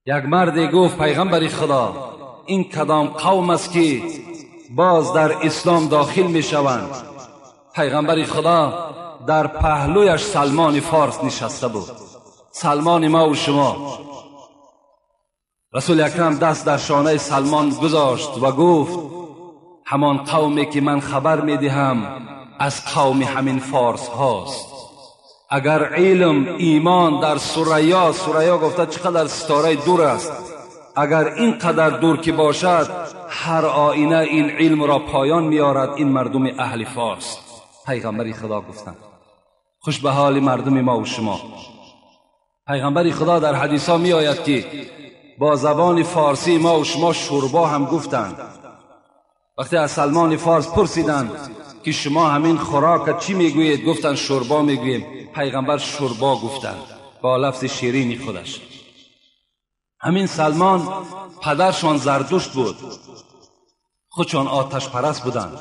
Як марде гуфт: пайғамбари Худо, ин кадом қавм аст, ки боз дар ислом дохил мешаванд? Пайғамбари Худо дар паҳлӯяш Салмони Форс нишаста буд, Салмони мо ва шумо. Расули Акрам даст дар шонаи Салмон гузошт ва гуфт: ҳамон қавме ки ман хабар медиҳам, аз қавми ҳамин форс ҳост. Агар илм, имон дар Сурайё, Сурайё гуфта чӣ қадар ситораи дур аст, агар ин қадар дур ки бошад, ҳар оина ин илмро поён меорад ин мардуми аҳли форс. Пайғамбари Худо гуфтанд: хуш ба ҳоли мардуми мо ва шумо. Пайғамбари Худо дар ҳадисҳо меояд, ки бо забони форсии мо ва шумо шӯрбо ҳам гуфтанд. Вақте аз Салмони Форс пурсиданд, ки шумо ҳамин хӯрока чӣ мегӯед, гуфтанд: шӯрбо мегӯем. Пайғамбар шӯрбо гуфтанд бо лафзи ширини худаш. Ҳамин Салмон падаршон Зардушт буд, худшон оташпараст буданд.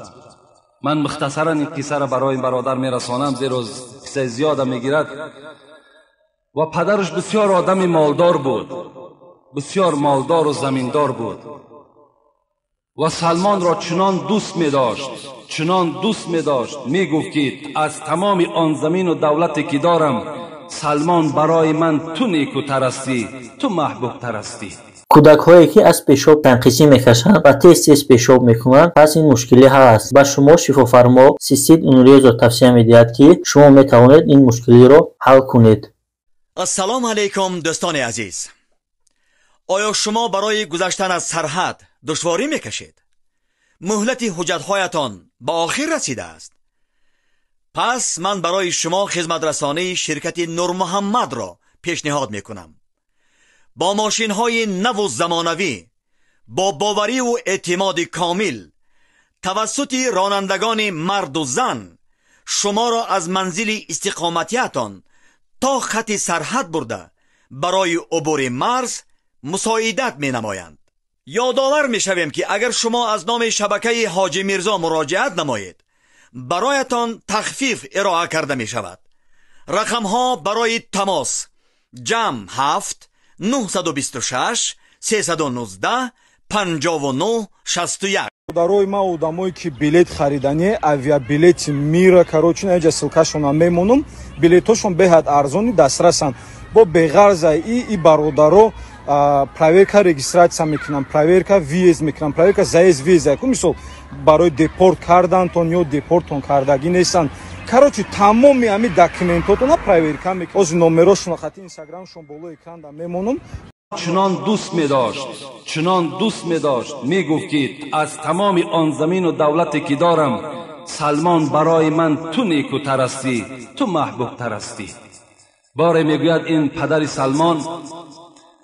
Ман мухтасаран ин қиссаро барои бародар мерасонам, зеро қиссаи зиёда мегирад. Ва падараш бисёр одами молдор буд, бисёр молдору заминдор буд ва Салмонро чунон дӯст медошт, чунон дӯст медошт, мегуфт, ки аз тамоми он замину давлате ки дорам, Салмон, барои ман ту некутар ҳастӣ, ту маҳбубтар ҳастӣ. Кӯдакҳое, ки аз пешоб танқисӣ мекашанд ва тез-тез пешоб мекунанд, пас ин мушкилӣ ҳаст. Ба шумо шифофармо Цистит Унрезо тавсия медиҳад, ки шумо метавонед ин мушкилиро ҳал кунед. Ассалому алайкум, дӯстони азиз! Оё шумо барои гузаштан аз сарҳад душворӣ мекашед? Муҳлати ҳуҷҷатҳоятон ба охир расидааст? Пас ман барои шумо хизматрасонии ширкати Нурмуҳаммадро пешниҳод мекунам. Бо мошинҳои наву замонавӣ, бо бовариву эътимоди комил, тавассути ронандагони марду зан шуморо аз манзили истиқоматиятон то хати сарҳад бурда, барои убури марз мусоидат менамоянд. Ёдовар мешавем, ки агар шумо аз номи шабакаи Ҳоҷӣ Мирзо муроҷиат намоед, бароятон тахфиф ироа карда мешавад. Рақамҳо барои тамос: +7 926 319 59 61. Барои ман, одамое ки билет харидани, авиабилети мира, короче, наҷа ссылка шона мемонам. Билетҳошон беҳад арзони, дастрасанд. Бо беғарза и бародаро проверка регистрация мекунам, проверка въезд мекунам, проверка заезд, въезд яку мисол барои депорт кардантон ё депортон кардагӣ нестанд. Короче, тамоми ҳами документотона проверка мекунам. Ози номерошона хати инстаграмшон боло экранда мемонам. Чунон дӯст медошт, чунон дӯст медошт, мегуфт, ки аз тамоми он замину давлате ки дорам, Салмон, барои ман ту некутар ҳастӣ, ту маҳбубтар ҳастӣ. Боре мегӯяд, ин падари Салмон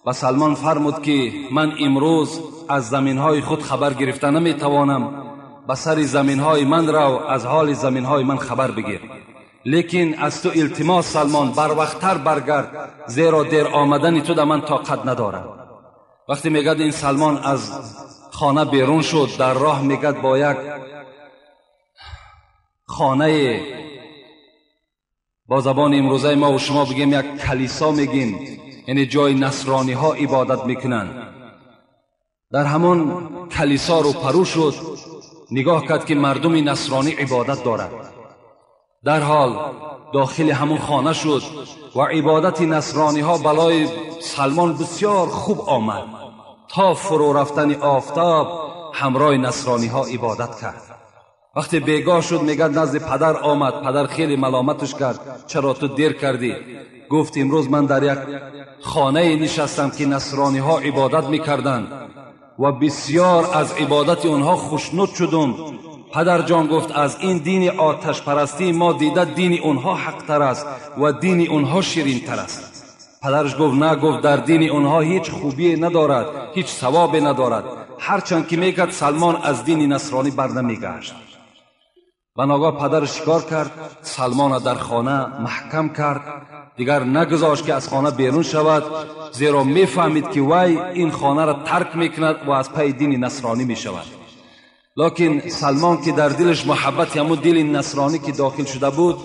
ба Салмон фармуд, ки ман имрӯз аз заминҳои худ хабар гирифта наметавонам, ба сари заминҳои ман рав, аз ҳоли заминҳои ман хабар бигир. Лекин аз ту илтимос, Салмон, барвақттар баргард, зеро дер омадани ту да ман тоқат надорам. Вақте мегӯяд, ин Салмон аз хона берун шуд, дар роҳ мегӯяд, бо як хонае, бо забони имрӯзаи мо шумо бигем, як калисо мегим, яъне ҷои насрониҳо ибодат мекунанд, дар ҳамон калисо рӯпарӯ шуд. Нигоҳ кард, ки мардуми насронӣ ибодат дорад. Дарҳол дохили ҳамон хона шуд ва ибодати насрониҳо балои Салмон бисёр хуб омад. То фурӯ рафтани офтоб ҳамроҳи насрониҳо ибодат кард. Вақте бегоҳ шуд, мегӯяд, назди падар омад. Падар хеле маломаташ кард: чаро ту дер кардӣ? Гуфт: имрӯз ман дар як хонае нишастам, ки насрониҳо ибодат мекарданд ва бисёр аз ибодати онҳо хушнуд шудум. Падарҷон, гуфт, аз ин дини оташпарастии мо дида дини онҳо ҳақтар аст ва дини онҳо ширинтар аст. Падараш гуфт: на, гуфт, дар дини онҳо ҳеҷ хубие надорад, ҳеҷ савобе надорад. Ҳарчанд ки мекард, Салмон аз дини насронӣ бар намегашт. Ба ногоҳ падараш чикор кард? Салмона дар хона маҳкам кард, дигар нагузошт, ки аз хона берун шавад, зеро мефаҳмид, ки вай ин хонаро тарк мекунад ва аз пайи дини насронӣ мешавад. Локин Салмон, ки дар дилаш муҳаббати ҳамун дили насронӣ ки дохил шуда буд.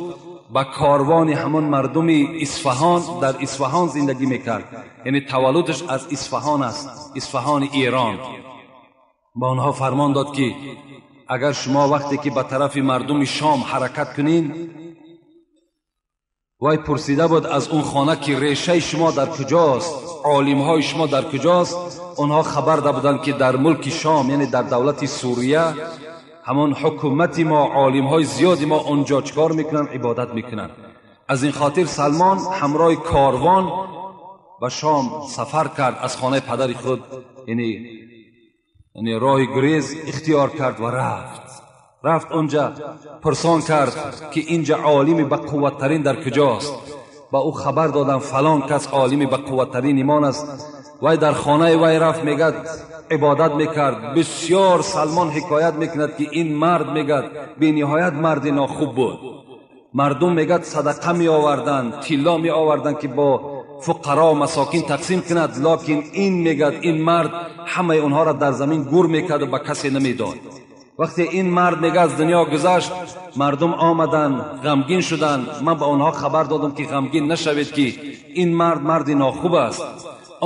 ба корвони ҳамон мардуми Исфаҳон, дар Исфаҳон зиндагӣ мекард, яъне таваллудаш аз Исфаҳон аст, Исфаҳони Эрон. Ба онҳо фармон дод ки агар шумо вақте ки ба тарафи мардуми Шом ҳаракат кунед, вай пурсида буд аз он хона ки решаи шумо дар куҷост, олимҳои шумо дар куҷост. Онҳо хабар да буданд ки дар мулки Шом, яъне дар давлати Сурия, ҳамон ҳукумати мо, олимҳои зиёди мо онҷо чикор мекунанд? Ибодат мекунанд. Аз ин хотир Салмон ҳамроҳи корвон ба Шом сафар кард, аз хонаи падари худ яъне роҳи гурез ихтиёр кард ва рафт онҷа, пурсон кард ки инҷа олими ба қувваттарин дар куҷост. Ба ӯ хабар додам фалон кас олими ба қувваттарин имон аст. Вай дар хонаи вай рафт, мегӯяд ибодат мекард. Бисёр Салмон ҳикоят мекунад ки ин мард, мегӯяд, бениҳоят марди нохуб буд. Мардум, мегӯяд, садақа меоварданд, тилло меоварданд ки бо фуқаро ва масокин тақсим кунад, локин ин, мегӯяд, ин мард ҳамаи онҳоро дар замин гур мекард ва ба касе намедод. Вақте ин мард, мегӯяд, аз дунё гузашт, мардум омаданд, ғамгин шуданд. Ман ба онҳо хабар додам ки ғамгин нашавед, ки ин мард марди нохуб аст.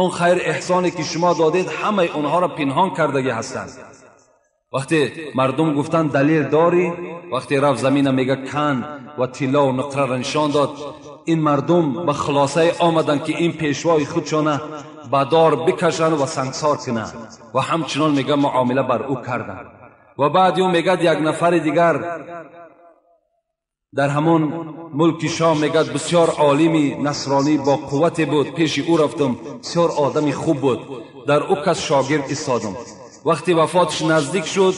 Он хайр эҳсоне ки шумо додед ҳамаи онҳоро пинҳон кардагӣ ҳастанд. Вақте мардум гуфтанд далел дорӣ, вақте рафт замина, мега, кан ва тилло ва нуқраро нишон дод, ин мардум ба хулосае омаданд ки ин пешвои худшона ба дор бикашанд ва сангсор кунанд, ва ҳамчунон, мега, муомила бар ӯ карданд. Ва баъди ӯ, мегӯяд, як нафари дигар дар ҳамон мулки Шом, мегӯяд, бисёр олими насронӣ бо қуввате буд. Пеши ӯ рафтам, бисёр одами хуб буд, дар ӯ кас шогирд истодам. Вақте вафоташ наздик шуд,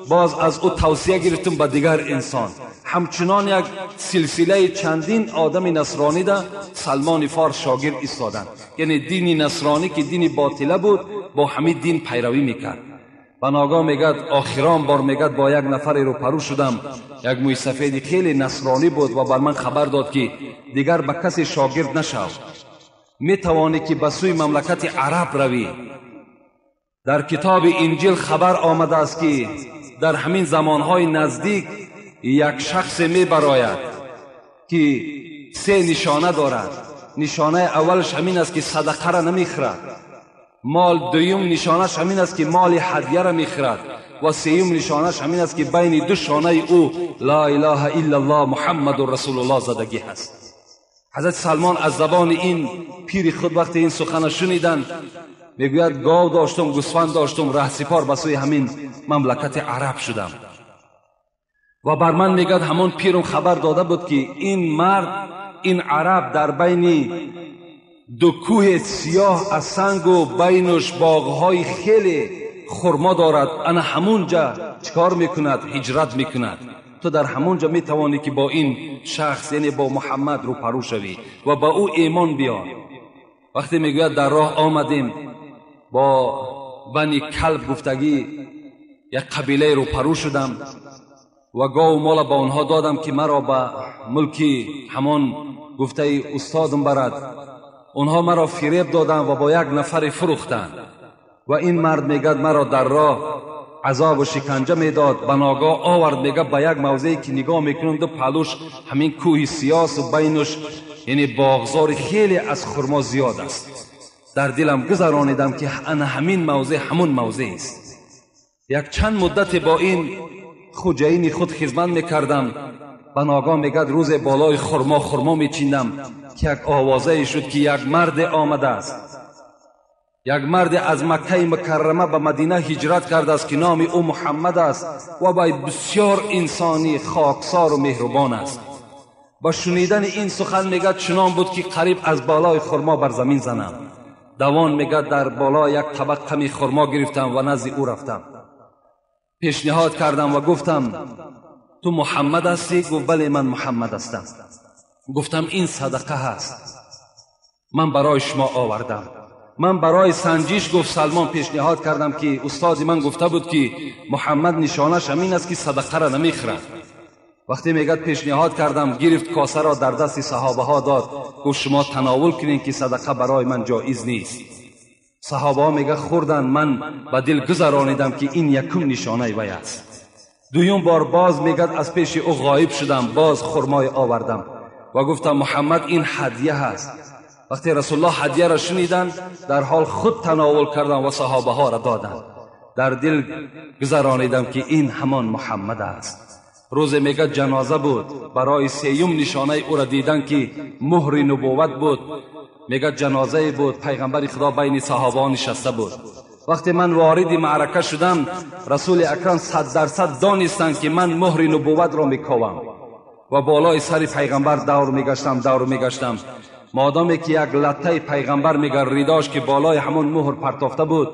боз аз ӯ тавсия гирифтам ба дигар инсон. Ҳамчунон як силсилаи чандин одами насронӣ да Салмони Форс шогирд истоданд. Яъне дини насронӣ ки дини ботила буд, бо ҳамин дин пайравӣ мекард. Ба ногоҳ, мегӯяд, охирон бор, мегӯяд, бо як нафаре рӯпарӯ шудам, як мӯйсафеди хеле насронӣ буд ва бар ман хабар дод ки дигар ба касе шогирд нашав, метавонӣ ки ба сӯи мамлакати араб равӣ. Дар китоби Инҷил хабар омадааст ки дар ҳамин замонҳои наздик як шахсе мебарояд ки се нишона дорад. Нишонаи аввалаш ҳамин аст ки садақаро намехӯрад мол, дуюм нишонаш ҳамин аст ки моли ҳадияро мехӯрад, ва сеюм нишонаш ҳамин аст ки байни ду шонаи ӯ «Ла илаҳа иллаллоҳ, Муҳаммадун расулуллоҳ» задагӣ ҳаст. Ҳазрати Салмон аз забони ин пири худ вақте ин сухана шуниданд, мегӯяд, гов доштум, гӯсфанд доштум, раҳсипор ба сӯи ҳамин мамлакати араб шудам. Ва бар ман, мегӯяд, ҳамон пирум хабар дода буд ки ин мард, ин араб, дар байни ду кӯҳи сиёҳ аз сангу байнуш боғҳои хеле хурмо дорад, ана ҳамунҷа чикор мекунад? Ҳиҷрат мекунад. Ту дар ҳамунҷа метавонӣ ки бо ин шахс, яъне бо Муҳаммад, рӯпарӯ шавӣ ва ба ӯ имон биёр. Вақте, мегӯяд, дар роҳ омадем, бо Бани Калб гуфтагӣ як қабилае рӯпарӯ шудам ва гову мола ба онҳо додам ки маро ба мулки ҳамон гуфтаи устодам барад. Онҳо маро фиреб доданд ва бо як нафаре фурӯхтанд. Ва ин мард, мегӯяд, маро дар роҳ азобу шиканҷа медод. Ба ногоҳ овард, мегӯяд, ба як мавзее ки нигоҳ мекунам, ду паҳлӯш ҳамин кӯҳи сиёсу байнуш, яъне, боғзори хеле аз хурмо зиёд аст. Дар дилам гузаронидам ки ана ҳамин мавзеъ ҳамун мавзеъ аст. Як чанд муддате бо ин хуҷаини худ хизмат мекардам. Ба ногоҳ, мегӯяд, рӯзе болои хурмо хурмо мечиндам ки як овозае шуд ки як марде омадааст, як марде аз Маккаи Мукаррама ба Мадина ҳиҷрат кардааст ки номи ӯ Муҳаммад аст ва вай бисёр инсони хоксору меҳрубон аст. Ба шунидани ин сухан, мегӯяд, чунон буд ки қариб аз болои хурмо бар замин занам. Давон, мегӯяд, дар боло як табақ қами хурмо гирифтам ва назди ӯ рафтам, пешниҳод кардам ва гуфтам: «Ту Муҳаммад ҳастӣ?» Гуфт: «Бале, ман Муҳаммад ҳастам». Гуфтам: «Ин садақа ҳаст, ман барои шумо овардам. Ман барои санҷиш», гуфт Салмон, «пешниҳод кардам ки устоди ман гуфта буд ки Муҳаммад нишонаш ҳамин аст ки садақаро намехӯрад». Вақте, мегӯяд, пешниҳод кардам, гирифт косаро, дар дасти саҳобаҳо дод, гуфт: «Шумо тановул кунед ки садақа барои ман ҷоиз нест». Саҳобаҳо, мега, хӯрданд. Ман ба дил гузаронидам ки ин якум нишонаи вай аст. Дуюм бор боз, мегӯяд, аз пеши ӯ ғоиб шудам, боз хурмой овардам. و گفتم محمد این هدیه هست. وقتی رسول الله هدیه را شنیدند در حال خود تناول کردند و صحابه ها را دادند. در دل گذرانیدم که این همان محمد است. روز میگه جنازه بود، برای سیوم نشانه او را دیدن که مهر نبوت بود. میگه جنازه بود، پیغمبر خدا بین صحابه ها نشسته بود. وقتی من وارد معرکه شدم رسول اکرم 100% دانستند که من مهر نبوت را میکاوم و بالای سر پیغمبر دور میگشتم. مادامی که یک لطه پیغمبر میگه ریداش که بالای همون مهر پرتافته بود،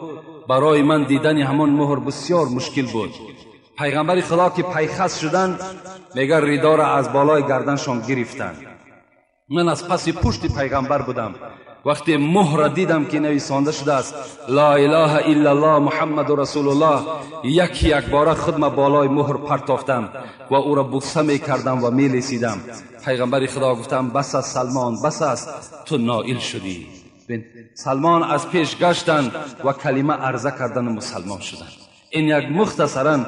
برای من دیدن همون مهر بسیار مشکل بود. پیغمبر خدا که پیخست شدن میگه ریدا را از بالای گردنشان گرفتن. من از پس پشت پیغمبر بودم. وقتی مهر را دیدم که نویسانده شده است لا اله الا الله محمد رسول الله، یک یک باره خودم بالای مهر پرتافتم و او را بوسه می کردم و می لیسیدم. پیغمبر خدا گفتم بس است سلمان، بس است، تو نائل شدی. سلمان از پیش گشتند و کلمه عرضه کردن و مسلمان شدند. این یک مختصرا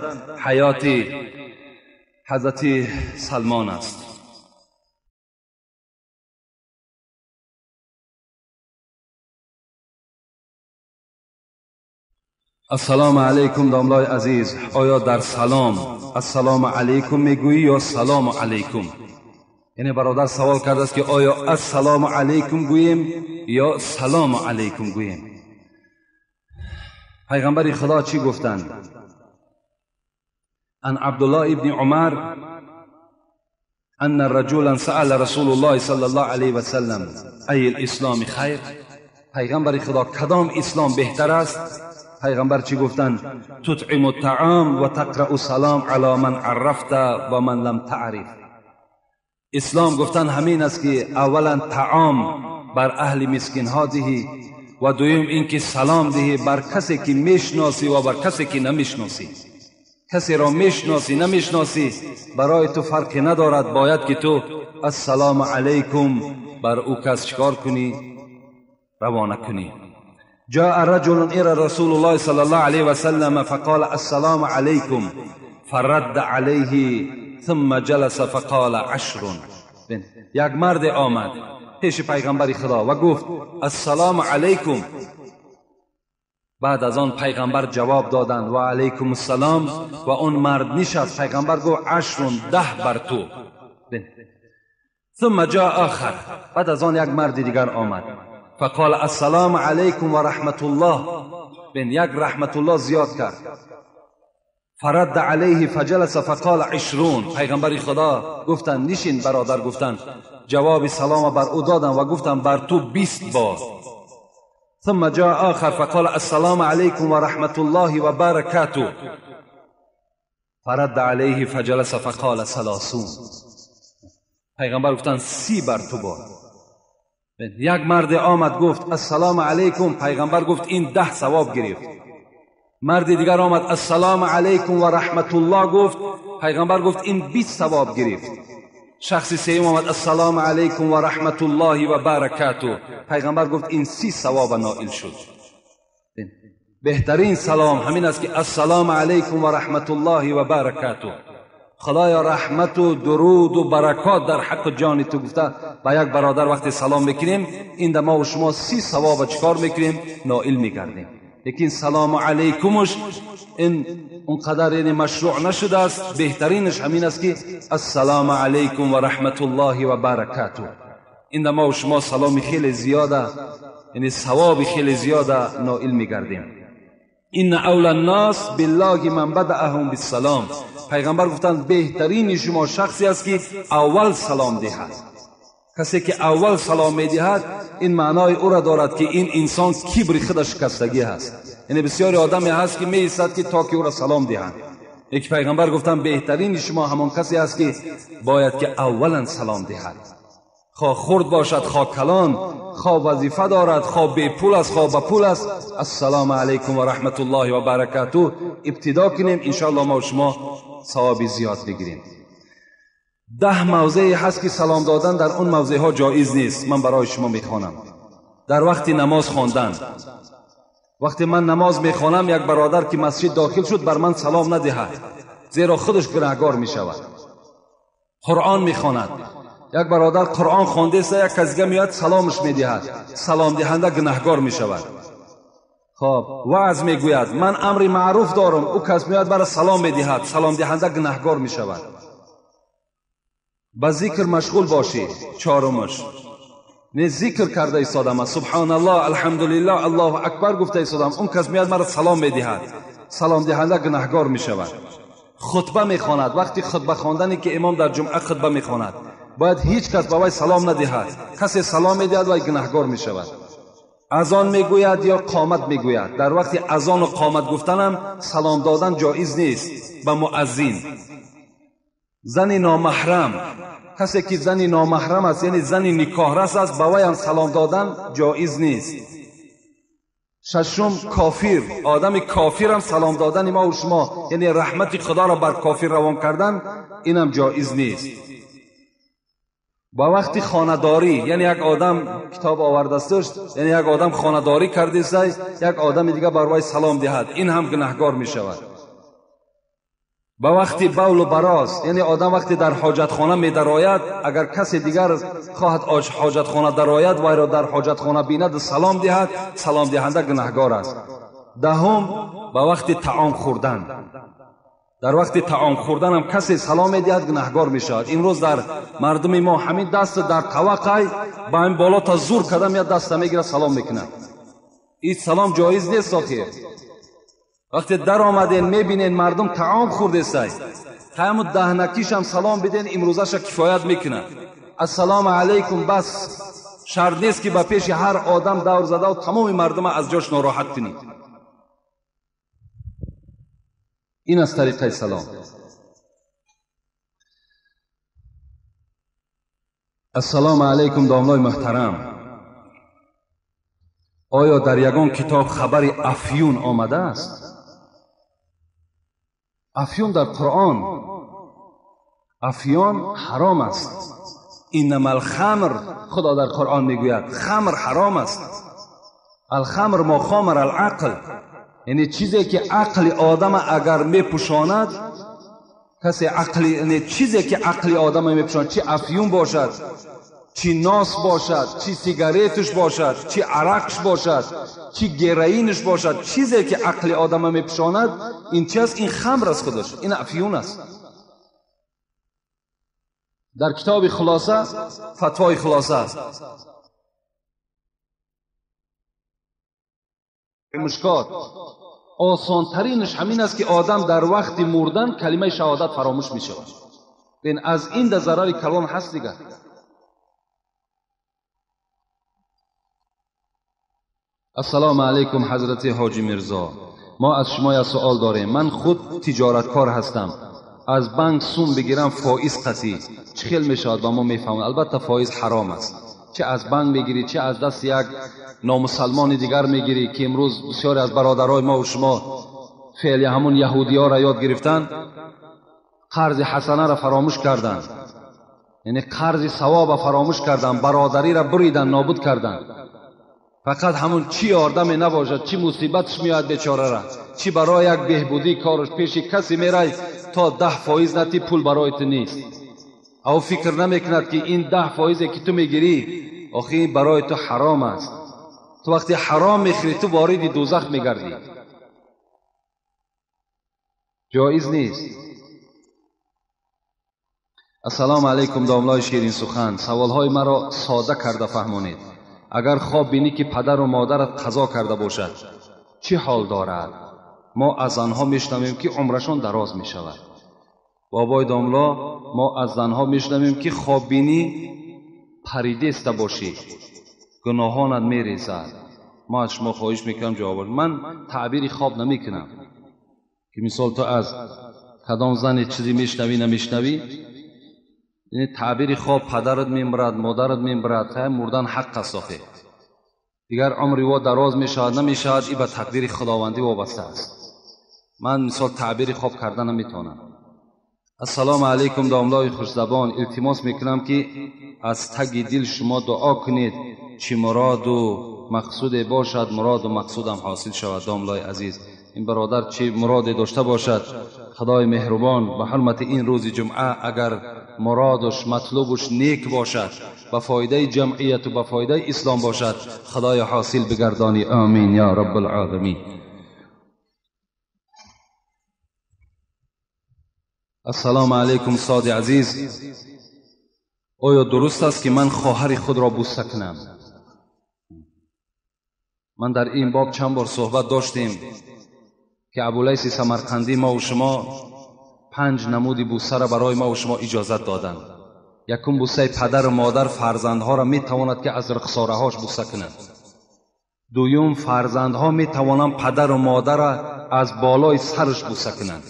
حیات حضرت سلمان است. السلام علیکم داملای عزیز، آیا در سلام السلام علیکم میگویی یا سلام علیکم؟ یعنی برادر سوال کرده است که آیا السلام علیکم گوییم یا سلام علیکم گوییم؟ پیغمبر خدا چی گفتند؟ ان عبدالله ابن عمر ان رجلا سأل رسول الله صلی الله علیه و سلم ای الاسلام خیر. پیغمبر خدا کدام اسلام بهتر است؟ پیغمبر چی گفتند؟ تطعم الطعام و تقرأ سلام علی من عرفت و من لم تعرف. اسلام گفتن همین است که اولا طعام بر اهل مسکین ها دهی و دویم اینکه سلام دهی بر کسی که میشناسی و بر کسی که نمیشناسی. کسی را میشناسی نمیشناسی برای تو فرقی ندارد، باید که تو السلام علیکم بر او کس چکار کنی؟ روانه کنی. جاء رجل إلى رسول الله صلى الله عليه وسلم فقال السلام عليكم فرد عليه ثم جلس فقال عشر. یک مرد آمد پیش پیغمبر خدا و گفت السلام علیکم. بعد از آن پیغمبر جواب دادند و علیکم السلام و اون مرد نشست. پیغمبر گفت عشر، 10 بر تو. ثم جاء آخر. بعد از آن یک مرد دیگر آمد فقال السلام علیکم و رحمت الله. بین یک رحمت الله زیاد کرد. فرد علیه فجلس فقال 20. پیغمبر خدا گفتند نشین برادر، گفتند جواب سلام بر او دادم و گفتم بر تو 20 بار. ثم جاء آخر فقال السلام علیکم و رحمت الله و برکاته. فرد علیه فجلس فقال 30. پیغمبر گفتند 30 بر تو بار. یک مرد آمد گفت السلام علیکم. پیغمبر گفت این 10 ثواب گرفت. مرد دیگر آمد السلام علیکم و رحمت الله گفت. پیغمبر گفت این 20 ثواب گرفت. شخص سوم آمد السلام علیکم و رحمت الله و برکاته. پیغمبر گفت این 30 ثواب نائل شد. بهترین سلام همین است که السلام علیکم و رحمت الله و برکاته. خدایا رحمت و درود و برکات در حق جان تو گفته با یک برادر وقتی سلام میکنیم این ما و شما 30 ثواب چکار میکنیم؟ نائل میگردیم. لیکن سلام علیکمش این اونقدر یعنی مشروع نشده است. بهترینش همین است که السلام علیکم و رحمت الله و برکاته. این ما و شما سلام خیلی زیاده، یعنی ثواب خیلی زیاده نائل میگردیم. این اول الناس بالله من بدأهم بالسلام. پیغمبر گفتند بهترین شما شخصی است که اول سلام دهد. کسی که اول سلام میدهد این معنای او را دارد که این انسان کبر خودش شکستگی هست. یعنی بسیاری آدمی هست که میایستد که تا که او را سلام دهند. یک پیغمبر گفتند بهترین شما همان کسی است که باید که اولا سلام دهد. خواه خرد باشد خواه کلان، خواه وظیفه دارد، خواه بی پول است خواه با پول است، السلام علیکم و رحمت الله و برکاته ابتدا کنیم، انشاءالله ما و شما ثواب زیاد بگیریم. 10 موضعی هست که سلام دادن در اون موضع ها جایز نیست. من برای شما میخوانم. در وقت نماز خواندن، وقتی من نماز میخوانم یک برادر که مسجد داخل شد بر من سلام ندهد، زیرا خودش گناهگار میشود. قرآن میخواند، Як бародар Қуръон хондеста, як кас дига меояд саломаш медиҳад, саломдиҳанда гунаҳгор мешавад. Хоб, ваъз мегӯяд, ман амри маъруф дорам, ӯ кас меояд бара салом медиҳад, саломдиҳанда гунаҳгор мешавад. Ба зикр машғул бошӣ. Чорумаш, не зикр карда истодам, субҳаналлоҳ, алҳамдулиллоҳ, аллоҳу акбар гуфта истодам, он кас меояд мара салом медиҳад, саломдиҳанда гунаҳгор мешавад. Хутба мехонад, вақти хутба хондане ки имом дар ҷумъа хутба мехонад, бояд ҳеҷ кас ба вай салом надиҳад. Касе салом медиҳад, вай гунаҳгор мешавад. Азон мегӯяд ё қомат мегӯяд. Дар вақти азону қомат гуфтанам салом додан ҷоиз нест ба муаззин. Зани номаҳрам, касе ки зани номаҳрам аст, яъне зани никоҳрас аст, ба вай ҳам салом додан ҷоиз нест. Шашум, кофир. Одами кофирам салом додани ма ва шумо, яъне раҳмати худоро бар кофир равон кардан, инам ҷоиз нест. Ба вақти хонадорӣ, яъне як одам китоб овардасташ, яъне як одам хонадорӣ кардест, як одами дига бар вай салом диҳад, ин ҳам гунаҳгор мешавад. Ба вақти бавлу бароз, яъне одам вақте дар ҳоҷатхона медарояд, агар касе дигар хоҳад ҳоҷатхона дарояд, вайро дар ҳоҷатхона бинад салом диҳад, саломдиҳанда гунаҳгор аст. Даҳум, ба вақти таом хӯрдан. Дар вақти таом хӯрданам касе салом медиҳад, гунаҳгор мешавад. Имрӯз дар мардуми мо ҳамин даст дар таваққай ба ҳамин боло та зур карда меяд, даста мегирад, салом мекунад. Ин салом ҷоиз нест. Охир вақте дар омаден мебинен мардум таом хӯрдестай, ҳамун даҳнакишам салом биден, имрӯзаша кифоят мекунад. Ассалому алайкум, бас. Шарт нест ки ба пеши ҳар одам давр задаву тамоми мардума аз ҷош нороҳат кунӣ. Ин аз тариқаи салом. Ассалому алайкум, домлои муҳтарам. Оё дар ягон китоб хабари афюн омадааст? Афюн дар Қуръон. Афюн ҳаром аст. Иннама алхамр, Худо дар Қуръон мегӯяд, хамр ҳаром аст. Алхамр мо хомар алақл, яъне чизе ки ақли одама агар мепӯшонад, касе ақли, яъне чизе ки ақли одама мепӯшонад, чи афюн бошад, чи нос бошад, чи сигареташ бошад, чи арақш бошад, чи героинаш бошад, чизе ки ақли одама мепӯшонад, ин чи аст? Ин хамр аст худаш, ин афюн аст. Дар китоби хулоса, фатвои хулоса аст. Мушкот осонтаринаш ҳамин аст ки одам дар вақти мурдан калимаи шаҳодат фаромӯш мешавад. Бин аз ин да зарари калон ҳаст дигар. Ассалому алайкум, ҳазрати ҳоҷи Мирзо. Мо аз шумо як суол дорем. Ман худ тиҷораткор ҳастам. Аз банк сум бигирам фоиз қатъӣ чӣ хел мешавад? Ба мо мефаҳмад. Албатта фоиз ҳаром аст. Чӣ аз банк мегирӣ, чӣ аз дасти як номусалмони дигар мегирӣ, ки имрӯз бисёре аз бародарои мо ва шумо феъли ҳамун яҳудиёро ёд гирифтанд, қарзи ҳасанаро фаромӯш карданд, яъне қарзи савоба фаромӯш карданд, бародариро буридан, нобуд карданд. Фақат ҳамун чӣ ёрдаме набошад, чӣ мусибатш меояд бечорара, чӣ барои як беҳбудии кораш пеши касе мерай, то 10% натӣ пул барои ту нест. Ав фикр намекунад ки ин 10% ки ту мегирӣ, охи ин барои ту ҳаром аст. Ту вақте ҳаром мехӯрӣ, ту вориди дӯзах мегардӣ. Ҷоиз нест. Ассалому алайкум, домлои ширинсухан. Саволҳои маро сода карда фаҳмонед. Агар хоб бинӣ ки падару модарат қазо карда бошад, чӣ ҳол дорад? Мо аз занҳо мешунавем ки умрашон дароз мешавад. Бобои домло, мо аз занҳо мешунавем ки хоб бинӣ паридеста бошӣ, гуноҳонат мерезад. Мо аз шумо хоҳиш мекунам ҷавоб. Ман таъбири хоб намекунам ки мисол ту аз кадом зане чизе мешунавӣ намешунавӣ. Яъне таъбири хоб падарат мемирад, модарат мемирад, мурдан ҳақ аст охе. Дигар умри во дароз мешавад намешавад, ин ба тақдири худовандӣ вобаста аст. Ман мисол таъбири хоб карда наметавонам. Ассалому алайкум, домлои хушзабон. Илтимос мекунам ки аз таги дил шумо дуо кунед, чӣ муроду мақсуде бошад, муроду мақсудам ҳосил шавад. Домлои азиз, این برادر چی مرادی داشته باشد، خدای مهربان به حرمت این روز جمعه اگر مرادش مطلوبش نیک باشد، به فایده جمعیت و به فایده اسلام باشد، خدای حاصل بگردانی. آمین یا رب العالمین. السلام علیکم ساد عزیز، آیا درست است که من خواهر خود را بوسه کنم؟ من در این باب چند بار صحبت داشتیم که ابولیث سمرقندی ما و شما 5 نمود بوسه را برای ما و شما اجازت دادند. یکم بوسه پدر و مادر فرزندها را می تواند که از رخساره هاش بوسه کنند. دویم فرزندها می توانند پدر و مادر را از بالای سرش بوسه کنند.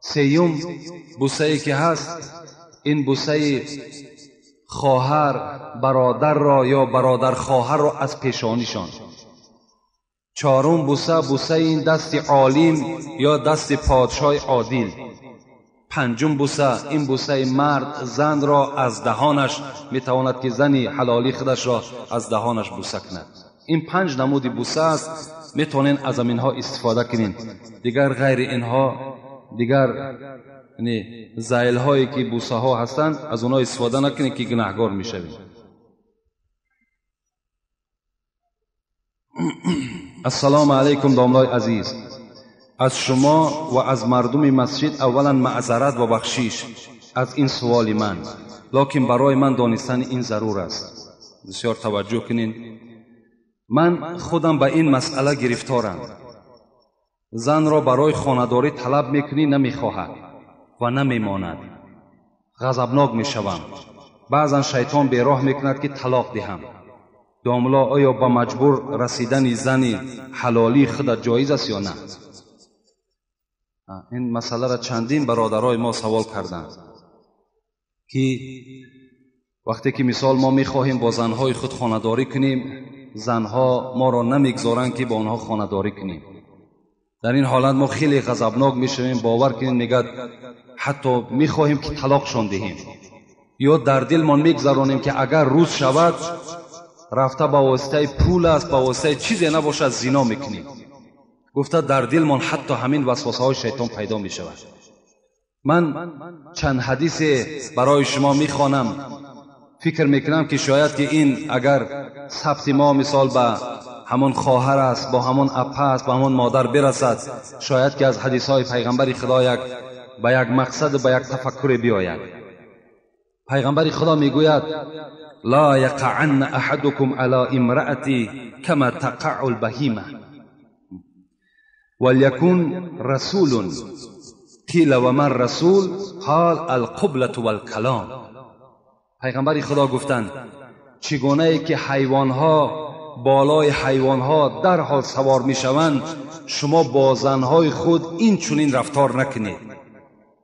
سیوم بوسه ای که هست، این بوسه خواهر برادر را یا برادر خواهر را از پیشانیشان. چهارم بوسه، بوسه این دست عالم یا دست پادشاه عادل. پنجم بوسه، این بوسه مرد زن را از دهانش میتواند که زنی حلالی خودش را از دهانش بوسه کند. این 5 نمود بوسه است، میتونین از اینها استفاده کنین. دیگر غیر اینها، دیگر یعنی زایل هایی که بوسه ها هستند، از اونها استفاده نکنید که گناهگار میشوید. السلام علیکم داملای عزیز، از شما و از مردم مسجد اولا معذرت و بخشش از این سوال من، لکن برای من دانستن این ضرور است. بسیار توجه کنین. من خودم به این مسئله گرفتارم. زن را برای خانه‌داری طلب میکنی، نمیخواهد و نمیماند. غضبناک میشوم. بعضا شیطان بیراه میکند که طلاق دهم. داملا آیا با مجبور رسیدن زن حلالی خود جایز است یا نه؟ این مسئله را چندین برادرای ما سوال کردند که وقتی که مثال ما میخواهیم با زنهای خود خانه‌داری کنیم، زنها ما را نمیگذارند که با آنها خانه‌داری کنیم. در این حالت ما خیلی غضبناک میشویم. باور کنیم میگد حتی میخواهیم که طلاقشان دهیم، یا در دلمان میگذرانیم که اگر روز شود رفته با واسطه پول است، با واسطه چیزی نباشد زنا میکنیم. گفته در دلمان حتی همین وسوسه های شیطان پیدا میشود. من چند حدیث برای شما میخوانم، فکر میکنم که شاید که این اگر ثبت ما مثال به همان خواهر است، با همان اپه است، با همان مادر برسد، شاید که از حدیث های پیغمبر خدا یک به یک مقصد، به یک تفکر بیاید. پیغمبر خدا میگوید لا یقعن احدکم علی امرأتی کما تقع البهیمه وليكن رسول قیل و من رسول قال القبلة والکلام. پیغمبر خدا گفتند چگونه ای که حیوانها بالای حیوانها در حال سوار میشوند، شما با زنهای خود این چنین رفتار نکنید،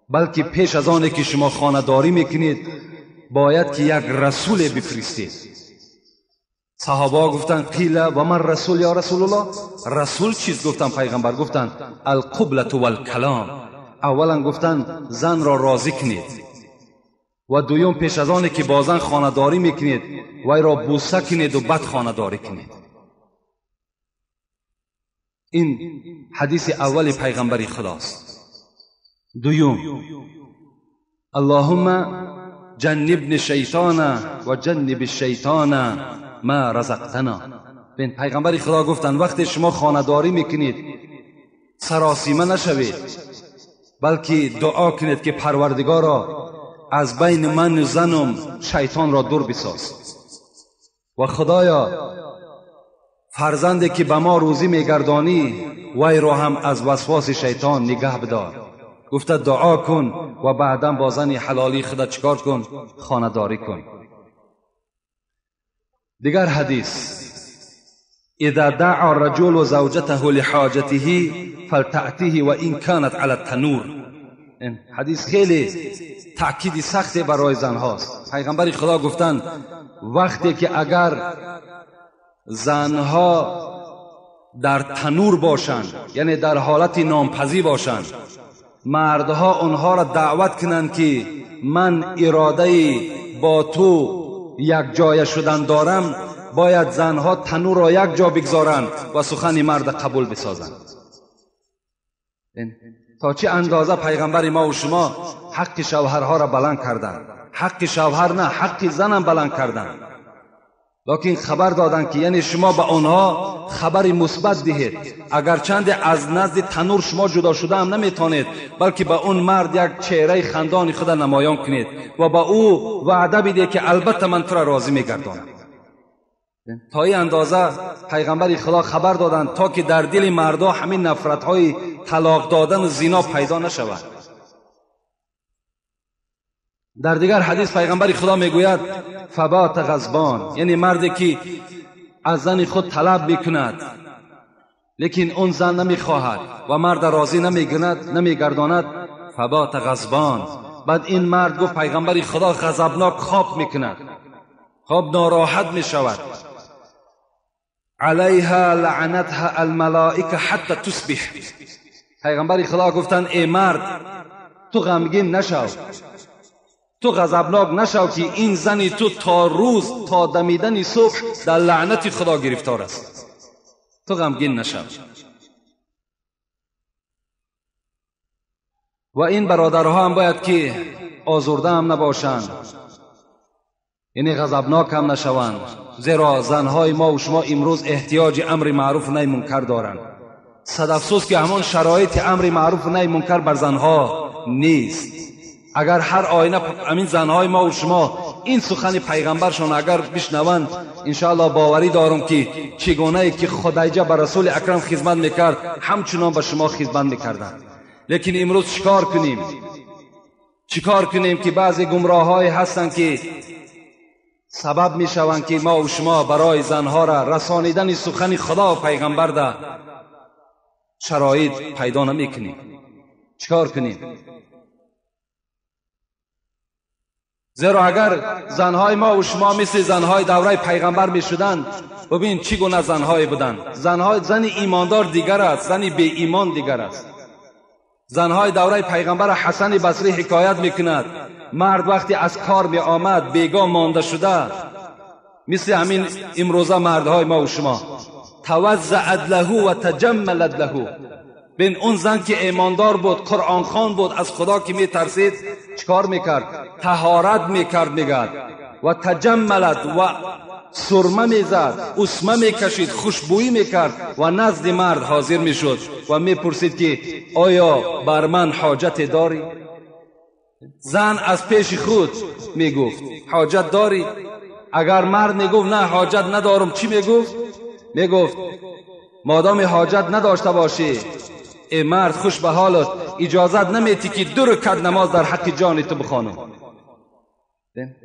بلکه پیش از آنی که شما خانه داری میکنید باید که یک رسول بفرستید. صحابه گفتند قیل و من رسول یا رسول الله؟ رسول چیز؟ گفتن پیغمبر گفتند القبلة والکلام. اولا گفتند زن را راضی کنید، و دویم پیش از آنی که با زن خانه داری میکنید وی را بوسه کنید و بد خانه داری کنید. این حدیث اول پیغمبر خداست. دویم اللهم جنبنی الشیطان و جنب الشیطان ما رزقتنا. بین پیغمبر خدا گفتند وقتی شما خانه داری میکنید سراسیمه نشوید، بلکه دعا کنید که پروردگارا از بین من و زنم شیطان را دور بساز، و خدایا فرزندی که به ما روزی میگردانی وی را هم از وسواس شیطان نگه بدار. گفته دعا کن و بعدا با زن حلالی خودت چکار کن؟ خانه داری کن. دیگر حدیث اذا دعا الرجل زوجته لحاجته فلتأتیه و این كانت على التنور. این حدیث خیلی تأکید سختی برای زنهاست. پیغمبر خدا گفتند وقتی که اگر زنها در تنور باشند، یعنی در حالت نامپزی باشند، مردها آنها را دعوت کنند که من اراده با تو یک جای شدن دارم، باید زنها تنور را یک جا بگذارند و سخن مرد قبول بسازند. تا چه اندازه پیغمبر ما و شما حق شوهرها را بلند کردند، حق شوهر نه، حق زنم بلند کردند، لکن خبر دادند که یعنی شما به آنها خبر مثبت دهید، اگرچند از نزد تنور شما جدا شده هم نمیتونید، بلکه به اون مرد یک چهره خندان خود نمایان کنید و به او وعده بدید که البته من تو را راضی میگردانم. تا این اندازه پیغمبر خدا خبر دادند تا که در دل مردا همین نفرت های طلاق دادن و زنا پیدا نشود. در دیگر حدیث پیغمبر خدا میگوید فبات غضبان، یعنی مردی که از زن خود طلب میکند لیکن اون زن نمیخواهد و مرد راضی نمیگرداند، فبات غضبان. بعد این مرد گفت پیغمبر خدا غضبناک خواب میکند، خواب ناراحت میشود. علیها لعنتها الملائکه حتی تصبح. پیغمبر خدا گفتند ای مرد، تو غمگین نشو، تو غضبناک نشو که این زنی تو تا روز، تا دمیدن صبح در لعنت خدا گرفتار است، تو غمگین نشو. و این برادرها هم باید که آزرده هم نباشند، یعنی غضبناک هم نشوند، زیرا زنهای ما و شما امروز احتیاج امر معروف و نهی منکر دارند. صد افسوس که همان شرایط امر معروف و نهی منکر بر زنها نیست. اگر هر آینه همین زنهای ما و شما این سخن پیغمبرشان اگر بشنوند، انشاءالله باوری دارم که چگونه که خدیجه بر رسول اکرم خدمت میکرد همچنان به شما خدمت میکردند. لیکن امروز چیکار کنیم؟ چیکار کنیم که بعضی گمراه‌های هستند که سبب میشوند که ما و شما برای زنها را رسانیدن سخن خدا و پیغمبر ده شرایط پیدا نمیکنیم. چیکار کنیم؟ زیرا اگر زنهای ما و شما مثل زنهای دوره پیغمبر میشدند، ببین چی گونه زنهای بودند. زن ایماندار دیگر است، زن بی ایمان دیگر است. زنهای دوره پیغمبر حسن بصری حکایت میکند، مرد وقتی از کار می آمد بیگاه مانده شده، مثل همین امروزه مردهای ما و شما، توزعت له و تجملت له. بین اون زن که ایماندار بود، قرآن خوان بود، از خدا که میترسید، چیکار میکرد؟ طهارت میکرد، میگرد و تجملت و سرمه میزد، اسمه میکشید، خوشبویی میکرد و نزد مرد حاضر میشد و میپرسید که آیا بر من حاجت داری؟ زن از پیش خود میگفت حاجت داری؟ اگر مرد میگفت نه حاجت ندارم، چی میگفت؟ میگفت مادام حاجت نداشته باشی ای مرد، خوش به حالت، اجازت نمیتی که 2 رکعت نماز در حق جان تو بخوانم.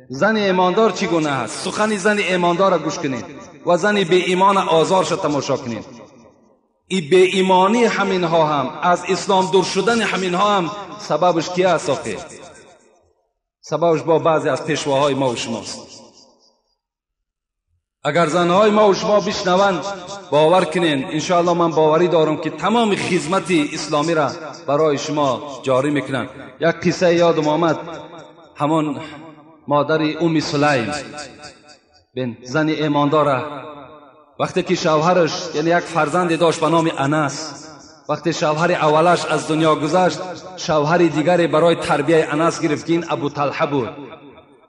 زن ایماندار چگونه است؟ سخن زن ایماندار را گوش کنید و زن بی ایمان آزارش تماشا کنید. ای بی ایمانی همینها هم، از اسلام دور شدن همینها هم سببش کی است؟ آخه سببش با بعضی از پیشواهای ما و شماست. اگر زنهای ما و شما بشنوند، باور کنین انشاءالله من باوری دارم که تمام خدمت اسلامی را برای شما جاری میکنن. یک قصه یادم آمد، همان مادر ام سلیم، بین زن ایمانداره، وقتی که شوهرش، یعنی یک فرزند داشت به نام انس، وقتی شوهر اولش از دنیا گذشت، شوهر دیگری برای تربیه انس گرفت که این ابو طلحه بود.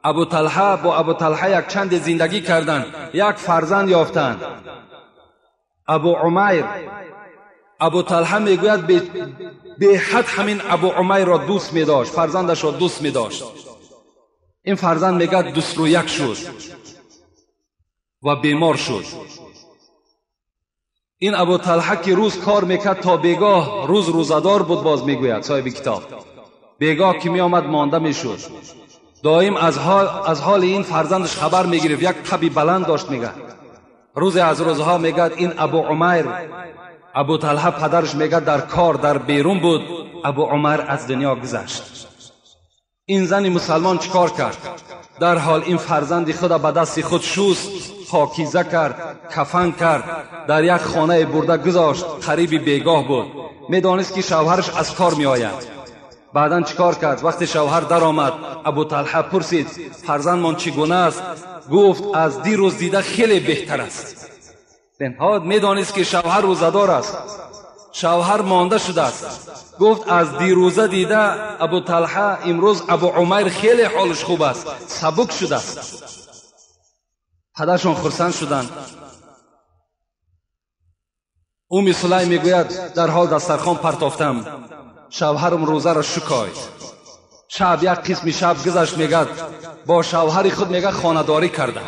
ابو طلحه با ابو طلحه یک چند زندگی کردند، یک فرزند یافتند، ابو عمیر. ابو طلحه میگوید به حد همین ابو عمیر را دوست میداشت، فرزندش را دوست میداشت. این فرزند میگه 21 شد و بیمار شد. این ابو طلحه که روز کار میکرد تا بیگاه، روز روزدار بود، باز میگوید صاحب کتاب، بیگاه که میآمد مانده میشد، دائم از حال این فرزندش خبر میگرفت. یک تبی بلند داشت. میگه روز از روزها میگه این ابو عمر، ابو طلحه پدرش میگه در کار در بیرون بود، ابو عمر از دنیا گذشت. این زن مسلمان چیکار کرد؟ در حال این فرزند خود به دست خود شست، پاکیزه کرد، کفن کرد، در یک خانه برده گذاشت. قریب بیگاه بود، میدانست که شوهرش از کار میآید. بعداً چیکار کرد؟ وقتی شوهر در آمد ابو طلحه پرسید فرزندمان چگونه است؟ گفت از دیروز دیده خیلی بهتر است. میدانست که شوهر روزه‌دار است، شوهر مانده شده است. گفت از دیروزه دیده ابو طلحه امروز ابو عمیر خیلی حالش خوب است، سبک شده است. پدرشان خرسند شدند. ام سلیم میگوید در حال دسترخوان پرتافتم، شوهرم روزه را شکاید. شب یک قسم شب گذشت، میگد با شوهر خود میگه خانه‌داری کردم،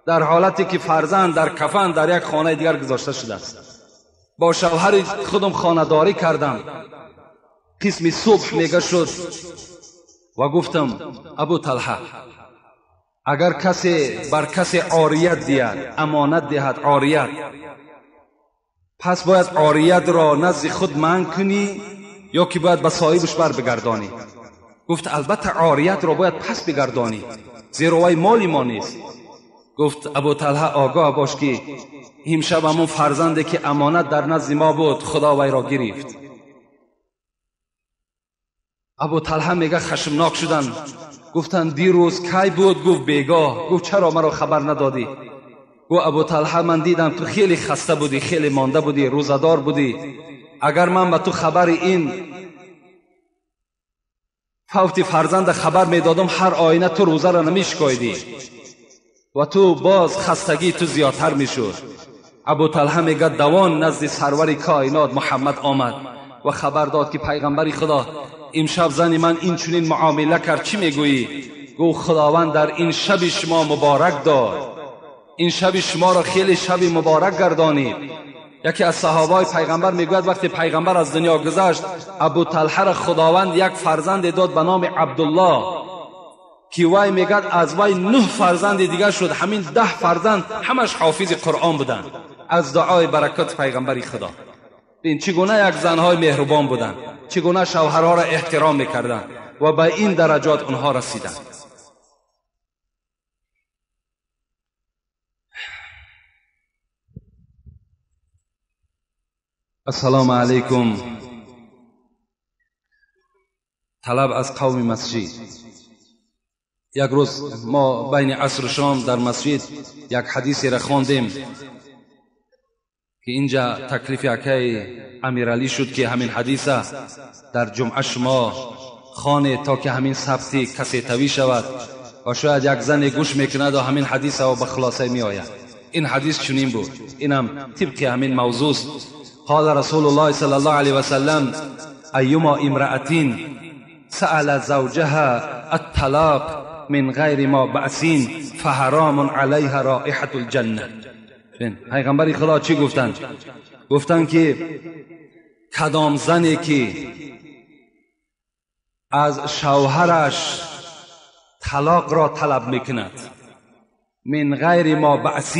در حالتی که فرزند در کفن در یک خانه دیگر گذاشته شده است. با شوهر خودم خانه‌داری کردم. قسم صبح میگه شد و گفتم ابو طلحه اگر کسی بر کسی عاریت دهد، امانت دهد عاریت، پس باید عاریت را نزد خود منع کنی یا که باید به صاحبش بر بگردانی؟ گفت البته عاریت را باید پس بگردانی، زیرا وی مال ما نیست. گفت ابو طلحه آگاه باش که امشب همون فرزنده که امانت در نزد ما بود خدا وی را گرفت. ابو طلحه میگه خشمناک شدن، گفتن دیروز کی بود؟ گفت بیگاه. گفت چرا مرا خبر ندادی؟ گفت ابو طلحه من دیدم تو خیلی خسته بودی، خیلی مانده بودی، روزه‌دار بودی. اگر من به تو خبر این فوت فرزند خبر میدادم هر آینه تو روزه را نمیشکایدی و تو باز خستگی تو زیادتر میشد. ابو طلحه میگه دوان نزد سرور کائنات محمد آمد و خبر داد که پیغمبر خدا امشب زن من این چنین معامله کرد، چی میگویی؟ گفت خداوند در این شب شما مبارک داد، این شب شما را خیلی شب مبارک گردانید. یکی از صحابای پیغمبر میگوید وقتی پیغمبر از دنیا گذشت ابو طلحه را خداوند یک فرزند داد به نام عبدالله که وی میگد از وی 9 فرزند دیگر شد، همین 10 فرزند همش حافظ قرآن بودند از دعای برکت پیغمبر خدا. ببین چگونه یک زنهای مهربان بودند، چگونه شوهرها را احترام میکردند و به این درجات آنها رسیدند. السلام علیکم. طلب از قوم مسجد. یک روز ما بین عصر و شام در مسجد یک حدیثی را خواندیم که اینجا تکلیف یکی امیرعلی شد که همین حدیث در جمعه شما خوانید تا که همین ثبتی کسی توی شود و شاید یک زن گوش میکند و همین حدیث و به خلاصه می آید. این حدیث چنین بود، اینم طبق همین موضوع است. قال رسول الله صلی الله علیه وسلم ایما امرأة سأل زوجها الطلاق من غیر ما بأس فحرام علیها رائحة الجنة. پیغمبر خدا چی گفتند؟ گفتند که کدام زنی که از شوهرش طلاق را طلب میکند من غیر ما بأس،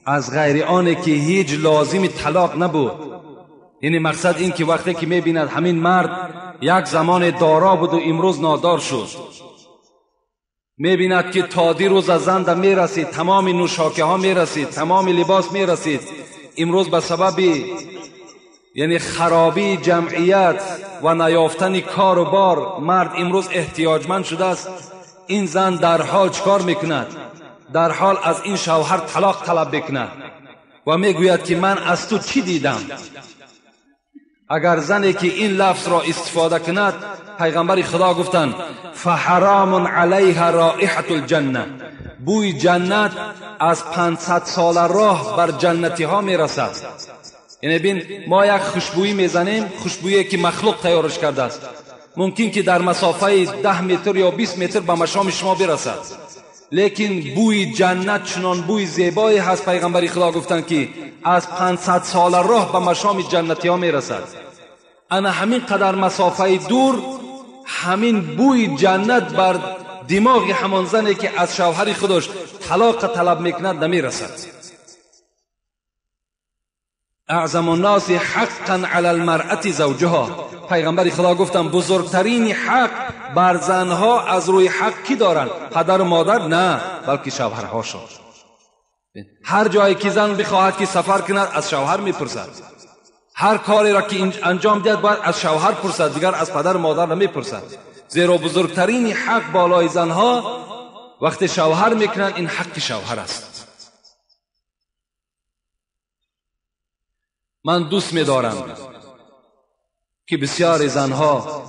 از غیر آنه که هیچ لازم طلاق نبود. یعنی مقصد این که وقتی که میبیند همین مرد یک زمان دارا بود و امروز نادار شد، میبیند که تا دیروز از زن میرسید، تمام نوشاکه ها میرسید، تمام لباس میرسید، امروز به سبب یعنی خرابی جمعیت و نیافتن کار و بار مرد امروز احتیاجمند شده است. این زن در حال چکار میکند؟ در حال از این شوهر طلاق طلب بکند و میگوید که من از تو چی دیدم؟ اگر زنی که این لفظ را استفاده کند، پیغمبر خدا گفتند فحرام علیها رائحة الجنه، بوی جنت از 500 سال راه بر جنتی ها میرسد. یعنی بین ما یک خوشبویی میزنیم، خوشبویی که مخلوق تیارش کرده است، ممکن که در مسافه 10 متر یا 20 متر به مشام شما برسد، لیکن بوی جنت چنان بوی زیبایی هست، پیغمبر خدا گفتند که از 500 سال راه به مشام جنتی ها میرسد. انا همین قدر مسافه دور همین بوی جنت بر دماغ همان زنی که از شوهر خودش طلاق طلب میکند نمیرسد. اعظم الناس حقا علی المرأة زوجها، پیغمبر خدا گفتم بزرگترین حق بر زنها از روی حق کی دارند؟ پدر و مادر نه، بلکه شوهرهاشون. هر جایی که زن بخواهد که سفر کند از شوهر میپرسد، هر کاری را که انجام دهد باید از شوهر پرسد، دیگر از پدر و مادر نمیپرسد. زیرا بزرگترین حق بالای زنها وقتی شوهر میکنند این حق شوهر است. من دوست میدارم که بسیار زنها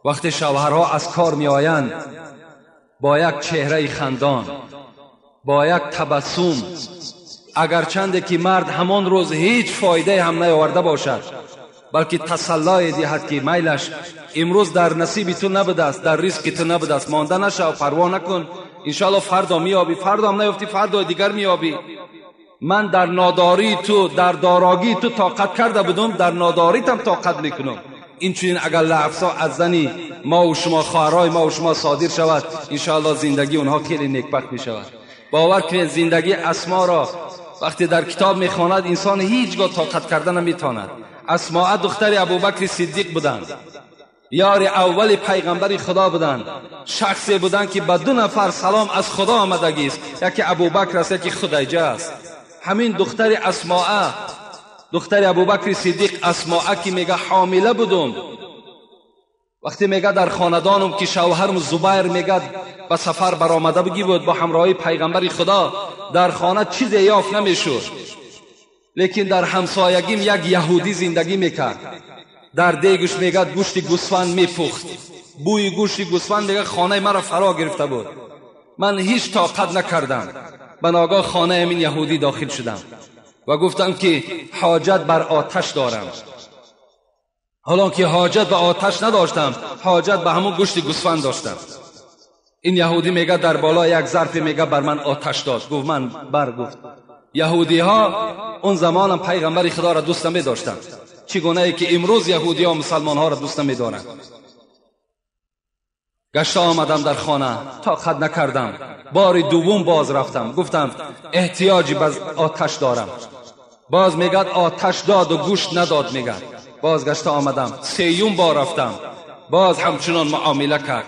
وقتی شوهرها از کار میآیند با یک چهره خندان، با یک تبسم، اگرچند که مرد همان روز هیچ فایده هم نیاورده باشد، بلکه تسلای دهد که میلش امروز در نصیب تو نبوده است، در ریسک تو نبوده است، مانده نشو، پروا نکن، انشاءالله فردا میابی، فردا هم نیافتی فردا دیگر میابی. من در ناداری تو، در داراگی تو طاقت کرده بودم، در ناداریتم طاقت میکنم. این چنین اگر لفظا از زنی ما و شما، خواهرای ما و شما صادر شود، انشاءالله زندگی اونها خیلی نیکبخت میشود. باور کنید زندگی اسما را وقتی در کتاب میخواند انسان هیچگاه طاقت کردن نمیتواند. اسماء دختر ابوبکر صدیق بودند، یار اول پیغمبر خدا بودند، شخصی بودند که به 2 نفر سلام از خدا آمدگی است، یکی ابوبکر است، یکی خدیجه است. همین دختر اسماء، دختر ابوبکر صدیق اسماء که میگه حامله بودم، وقتی میگه در خاندانم که شوهرم زبیر میگه به سفر برآمده بگی بود با همراهی پیغمبر خدا، در خانه چیزی یافت نمیشد، لیکن در همسایگیم یک یهودی زندگی میکرد، در دیگش میگه گوشت گوسفند میپخت، بوی گوشت گوسفند میگه خانه مرا فرا گرفته بود، من هیچ طاقت نکردم، به ناگاه خانه همین یهودی داخل شدم و گفتم که حاجت بر آتش دارم. حالا که حاجت به آتش نداشتم، حاجت به همون گوشت گوسفند داشتم. این یهودی میگه در بالا یک ظرف میگه بر من آتش داد. گفت من بر گفت. یهودی ها اون زمانم پیغمبر خدا را دوست نمی داشتند، چگونه ای که امروز یهودی ها مسلمان ها را دوست نمی دارند. گشت آمدم در خانه، طاقت نکردم، بار دوم باز رفتم، گفتم احتیاجی به آتش دارم. باز میگه آتش داد و گوشت نداد. میگه باز گشت آمدم، سیوم بار رفتم، باز همچنان معامله کرد.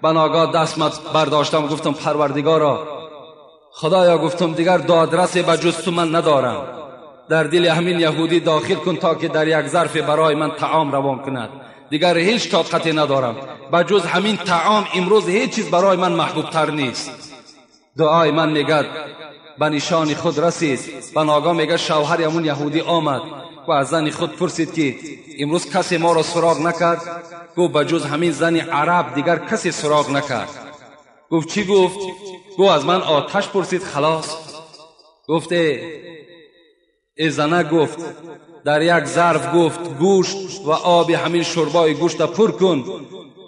بناگاه دستم برداشتم، گفتم پروردگارا، خدایا، گفتم دیگر دادرس به جز تو من ندارم، در دل همین یهودی داخل کن تا که در یک ظرف برای من طعام روان کند، دیگر هیچ طاقتی ندارم، به جز همین طعام امروز هیچ چیز برای من محبوب تر نیست. دعای من میگه به نشان خود رسید. بناگاه میگه شوهر همون یهودی آمد و از زن خود پرسید که امروز کسی ما را سراغ نکرد؟ گفت به جز همین زن عرب دیگر کسی سراغ نکرد. گفت چی گفت؟ گفت از من آتش پرسید خلاص. گفت ای زنه، گفت در یک ظرف گفت گوشت و آب همین شربای گوشت پر کن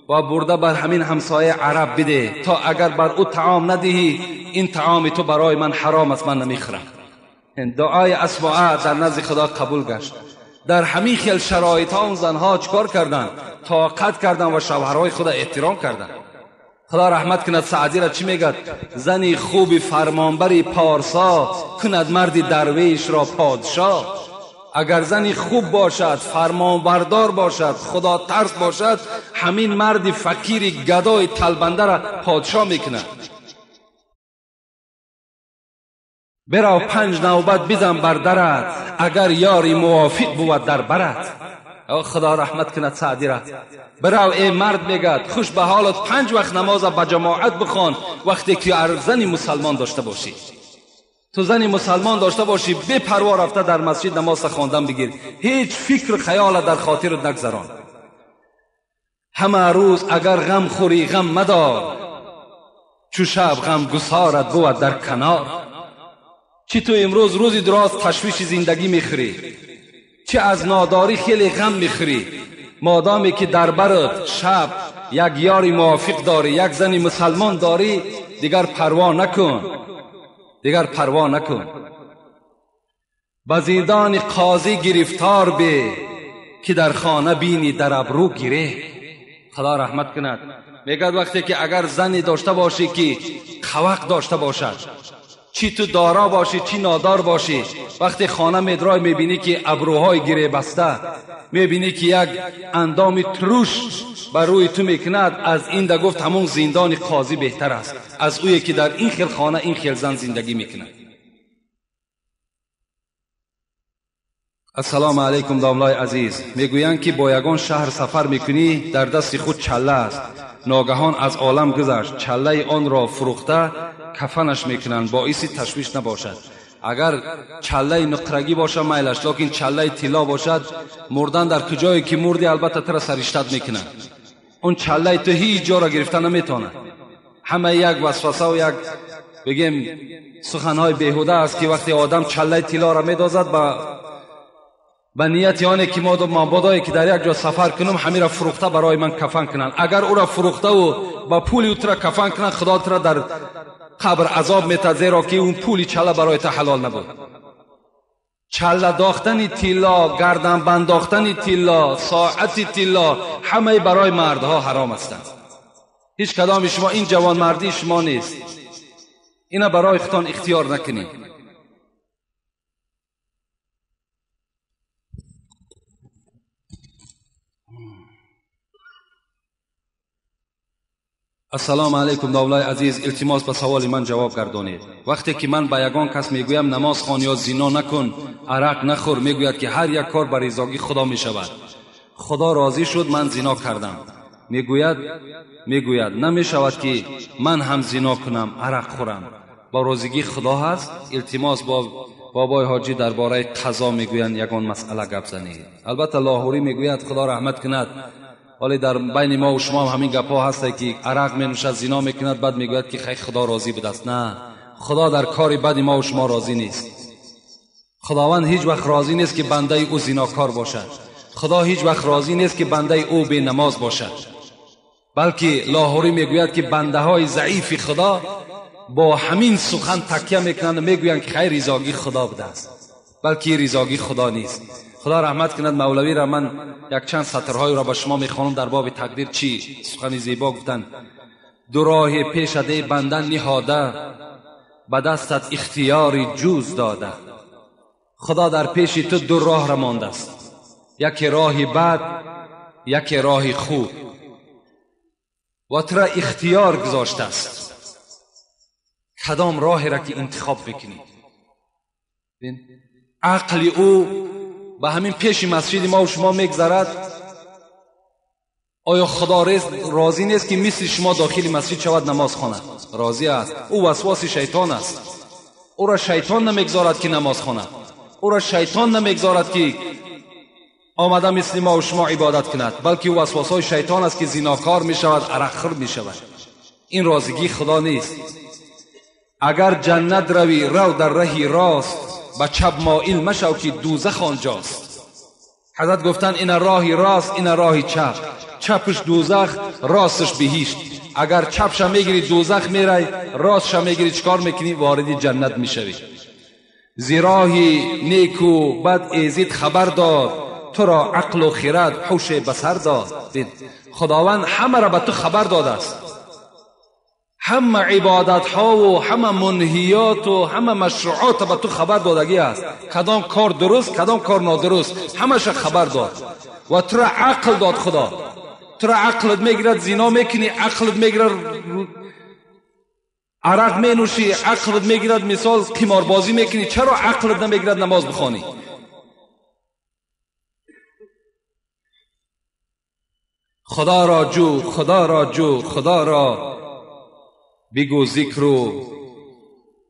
و برده بر همین همسایه عرب بده، تا اگر بر او طعام ندهی این طعام تو برای من حرام است، من نمیخورم. دعای اسماء در نزد خدا قبول گشت. در همین خیل شرایط ها اون زنها چکار کردند؟ طاقت کردند و شوهرهای خود احترام کردند. خدا رحمت کند سعدی را چی میگد؟ زنی خوبی فرمانبری پارسا، کند مردی درویش را پادشاه. اگر زنی خوب باشد، فرمانبردار باشد، خدا ترس باشد، همین مرد فقیر گدای تلبنده را پادشاه میکند. برو 5 نوبت بزن بر درت، اگر یاری موافق بود در برت. خدا رحمت کند سعدی را. برو ای مرد میگد خوش به حالت 5 وقت نماز با جماعت بخوان وقتی که زنی مسلمان داشته باشی. تو زنی مسلمان داشته باشی، بی پروا رفته در مسجد نماز خواندن بگیر، هیچ فکر خیال در خاطرت نگذران. همه روز اگر غم خوری غم مدار، چو شب غم گسارت بود در کنار. چی تو امروز روزی دراز تشویش زندگی میخوری، چه از ناداری خیلی غم میخوری، مادامی که در برت شب یک یاری موافق داری، یک زنی مسلمان داری، دیگر پروا نکن، دیگر پروا نکن. به زندان قاضی گرفتار بی، که در خانه بینی در ابرو گیره. خدا رحمت کند. میگد وقتی که اگر زنی داشته باشی که قوق داشته باشد، چی تو دارا باشی چی نادار باشی، وقتی خانه میدرای میبینی که ابروهای گره بسته، میبینی که یک اندام تروش بر روی تو میکند، از این ده گفت همون زندان قاضی بهتر است از اویی که در این خیل خانه این خیل زن زندگی میکند. Ассалому алайкум домлаи азиз. Мегӯянд ки бо ягон шаҳр сафар мекунӣ, дар дасти худ чалла аст. Ногаҳон аз олам гузашт, чаллаи онро фурӯхта кафанаш мекунанд, боиси ташвиш набошад. Агар чаллаи нуқрагӣ бошад майлаш, лекин чаллаи тилло бошад, мурдан дар куҷое ки мурдӣ албатта тура сариштат мекунанд. Он чаллаи ту ҳеҷ ҷоро гирифта наметавонад. Ҳама як васвасаву як бигем суханҳои беҳуда аст ки вақте одам чаллаи тиллоро медозад ба нияти оне ки мабодое ки дар як ҷо сафар кунам, ҳамира фурӯхта барои ман кафан кунанд. Агар ӯра фурӯхтаву ба пули ӯ тура кафан кунанд, худо тура дар қабр азоб метад, зеро ки он пули чалла барои ту ҳалол набуд. Чалла дохтани тилло, гарданбандохтани тилло, соати тилло ҳамаи барои мардҳо ҳаром ҳастанд. Ҳеҷ кадоми шумо ин ҷавонмардии шумо нест. Ина барои худтон ихтиёр накунед. Ассалому алайкум домлаи азиз, илтимос ба саволи ман ҷавоб гардонед. Вақте ки ман ба ягон кас мегӯям намоз хон ё зино накун, арақ нахӯр, мегӯяд ки ҳар як кор ба ризогии Худо мешавад. Худо розӣ шуд, ман зино кардам. Мегӯяд намешавад ки ман ҳам зино кунам, арақ хӯрам. Ба розигии Худо ҳаст? Илтимос бо бобои ҳоҷӣ дар бораи қазо мегӯянд ягон масъала гап занед. Албатта Лоҳурӣ мегӯяд Худо раҳмат кунад, вале дар байни мо ва шумо ҳам ҳамин гапҳо ҳаст ки арақ менӯшад, зино мекунад, баъд мегӯяд ки хай Худо розӣ будааст. На, Худо дар кори бади мо ва шумо розӣ нест. Худованд ҳеҷ вақт розӣ нест ки бандаи ӯ зинокор бошад. Худо ҳеҷ вақт розӣ нест ки бандаи ӯ бенамоз бошад. Балки Лоҳурӣ мегӯяд ки бандаҳои заифи Худо бо ҳамин сухан такя мекунанд ва мегӯянд ки хай ризогии Худо будааст, балки ризогии Худо нест. Худо раҳмат кунад Мавлавиро, ман якчанд сатрҳоеро ба шумо мехонам дар боби тақдир чӣ сухани зебо гуфтанд. Ду роҳи пешадаи банда ниҳода, ба дастат ихтиёри ҷуз дода. Худо дар пеши ту ду роҳ мондааст, яке роҳи бад, яке роҳи хуб, ва тура ихтиёр гузоштааст. Кадом роҳеро ки интихоб мекунӣ. Ақли ӯ ба ҳамин пеши масҷиди мо ва шумо мегзарад. Оё Худо розӣ нест ки мисли шумо дохили масҷид шавад, намоз хонад? Розӣ аст. Ӯ васвоси шайтон аст. Ӯро шайтон намегзорад ки намоз хонад. Ӯро шайтон намегзорад ки омада мисли мо ва шумо ибодат кунад, балки ӯ васвосҳои шайтон аст ки зинокор мешавад, арақхӯр мешавад. Ин розигии Худо нест. Агар ҷаннат равӣ, рав дар раҳи рост, ба чап моил машав ки дӯзах онҷост. Ҳазрат гуфтанд ина роҳи рост, ина роҳи чап. Чапш дӯзах, ростш биҳишт. Агар чапша мегирӣ дӯзах мерай, ростша мегирӣ чикор мекунӣ? Вориди ҷаннат мешавӣ. Зи роҳи неку бад эзид хабар дод, туро ақлу хирад ҳуше ба сар дод. Худованд ҳамаро ба ту хабар додааст. Ҳама ибодатҳову ҳама мунҳиёту ҳама машруъот ба ту хабар додагӣ аст. Кадом кор дуруст, кадом кор нодуруст, ҳамаша хабар дод ва тура ақл дод. Худо тура ақлат мегирад, зино мекунӣ, ақлат мегирад, арақ менӯшӣ, ақлат мегирад, мисол қиморбозӣ мекунӣ. Чаро ақлат намегирад намоз бихонӣ? Худоро ҷӯ, Худоро ҷӯ, Худоро бигӯ зикру,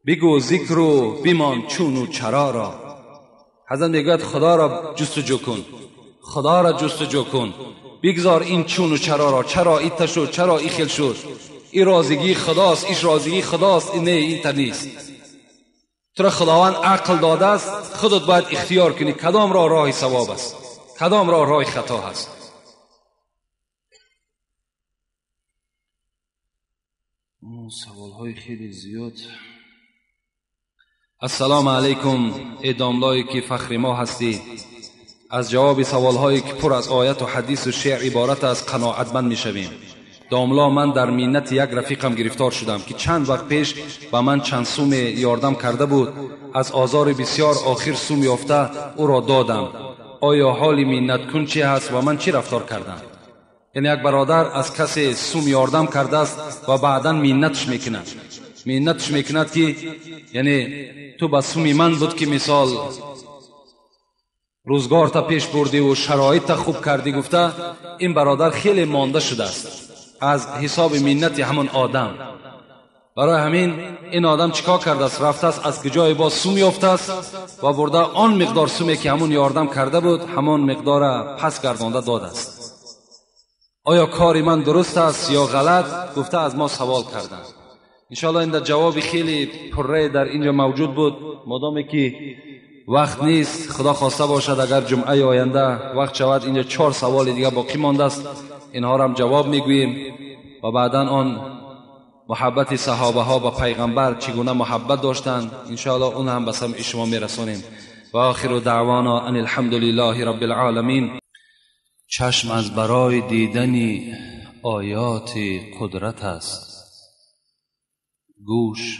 бигӯ зикру бимон чуну чароро. Ҳазрат мегӯяд Худоро ҷустуҷӯ кун, Худоро ҷустуҷӯ кун, бигзор ин чуну чароро. Чаро ита шуд, чаро и хел шуд? И розигии Худост, иш розигии Худост, не инта нест. Тура Худованд ақл додааст, худат бояд ихтиёр кунӣ кадом роҳ роҳи савоб аст, кадом роҳ роҳи хато ҳаст. Саволҳои хеле зиёд. Ассалому алайкум эй домлое ки фахри мо ҳастӣ. Аз ҷавоби саволҳое ки пур аз ояту ҳадису шеър иборат аст қаноатманд мешавем. Домло, ман дар миннати як рафиқам гирифтор шудам ки чанд вақт пеш ба ман чанд суме ёрдам карда буд. Аз озори бисёр охир сум ёфта ӯро додам. Оё ҳоли миннаткун чӣ ҳаст ва ман чӣ рафтор кардам? Яъне як бародар аз касе сум ёрдам кардааст ва баъдан миннатш мекунад. Миннатш мекунад ки яъне ту ба суми ман буд ки мисол روزگار تا پیش بردی و شرایط تا خوب کردی گفته این برادر خیلی مانده شده است از حساب منت همون آدم. برای همین این آدم چیکار کرده است؟ رفته است از جای باز سوم یافته است و برده آن مقدار سومی که همون یاردم کرده بود همان مقدار پس گردانده داده است. آیا کار من درست است یا غلط؟ گفته از ما سوال کردند. انشاءالله این در جواب خیلی پره در اینجا موجود بود. مادامی که وقت نیست، خدا خواسته باشد اگر جمعه آینده وقت شود اینجا 4 سوال دیگه باقی مانده است، اینها را هم جواب میگوییم و بعدا آن محبت صحابه ها با پیغمبر چگونه محبت داشتند انشاءالله اون هم به سمع شما میرسانیم. و آخر دعوانا ان الحمد لله رب العالمین. چشم از برای دیدن آیات قدرت است، گوش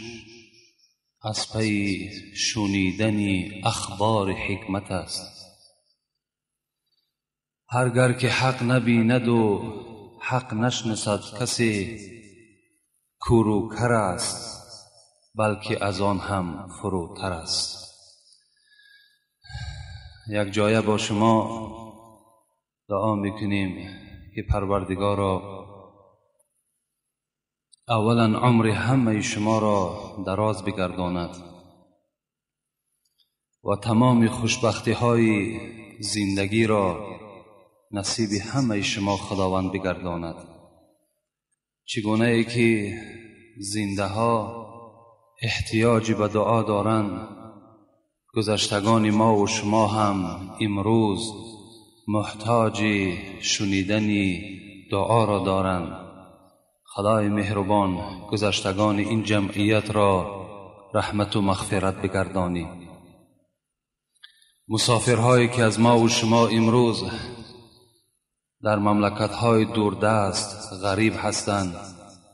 از پی شنیدن اخبار حکمت است. هرگر که حق نبیند و حق نشناسد کسی کور و کر است، بلکه از آن هم فروتر است. یک جایه با شما دعا میکنیم که پروردگارا اولا عمر همه شما را دراز بگرداند و تمام خوشبختی های زندگی را نصیب همه شما خداوند بگرداند. چگونه ای که زنده ها احتیاج به دعا دارند، گذشتگان ما و شما هم امروز محتاج شنیدن دعا را دارند. خدای مهربان گذشتگان این جمعیت را رحمت و مغفرت بگردانی. مسافرهایی که از ما و شما امروز در مملکت‌های دوردست غریب هستند،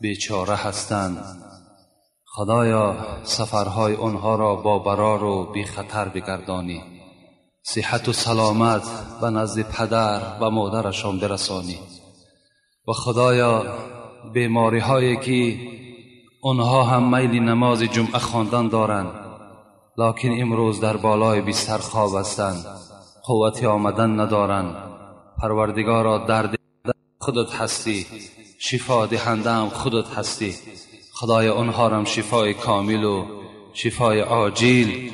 بیچاره هستند، خدایا سفرهای آنها را با برار و بی خطر بگردانی، صحت و سلامت به نزد پدر و مادرشان برسانی و خدایا بیماری هایی که آنها هم میل نماز جمعه خواندن دارند لکن امروز در بالای بستر خواب هستند، قوت آمدن ندارند، پروردگارا درد خودت هستی، شفا دهنده هم خودت هستی، خدای آنها را شفای کامل و شفای عاجل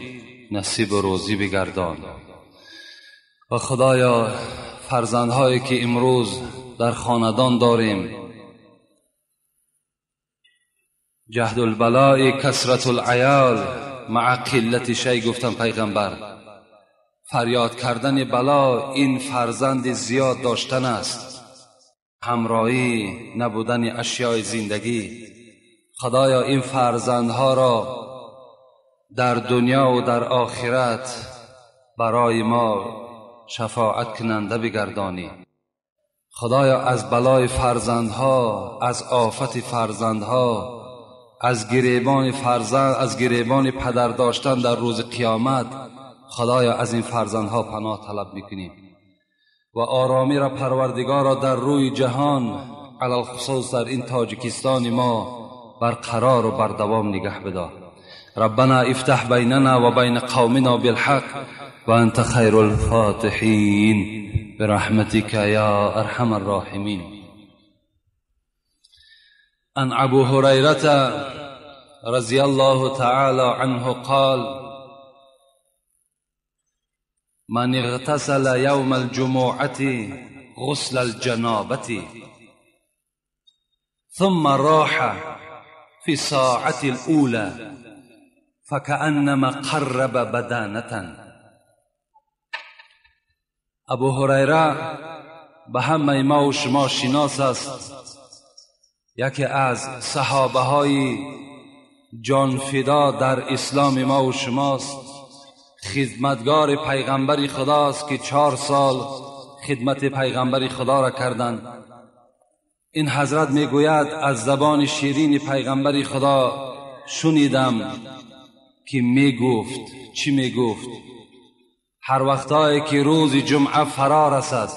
نصیب و روزی بگردان. و خدایا فرزندهایی که امروز در خاندان داریم، جهد البلاء کثرت العیال مع قلت شی، گفتن پیغمبر فریاد کردن بلا این فرزند زیاد داشتن است، همراهی نبودن اشیای زندگی. خدایا این فرزندها را در دنیا و در آخرت برای ما شفاعت کننده بگردانی. خدایا از بلای فرزندها، از آفت فرزندها، از گریبان فرزند، از گریبان پدر داشتن در روز قیامت، خدایا از این فرزندها پناه طلب میکنیم و آرامی را پروردگار را در روی جهان علی الخصوص در این تاجیکستان ما برقرار و بردوام نگه بدار. ربنا افتح بیننا و بین قومنا بالحق و انت خیر الفاتحین برحمتك یا ارحم الراحمین. عن ابو هريرة رضی الله تعالى عنه قال: من اغتسل يوم الجمعة غسل الجنابة ثم راح في الساعة الأولى فكأنما قرب بدانة. ابو هریره به همه ما و شما شناس است، یکی از صحابه های جان فدا در اسلام ما و شماست، خدمتگار پیغمبر خداست که 4 سال خدمت پیغمبر خدا را کردند. این حضرت میگوید از زبان شیرین پیغمبر خدا شنیدم که میگفت، چی میگفت؟ هر وقتایی که روز جمعه فرا رسد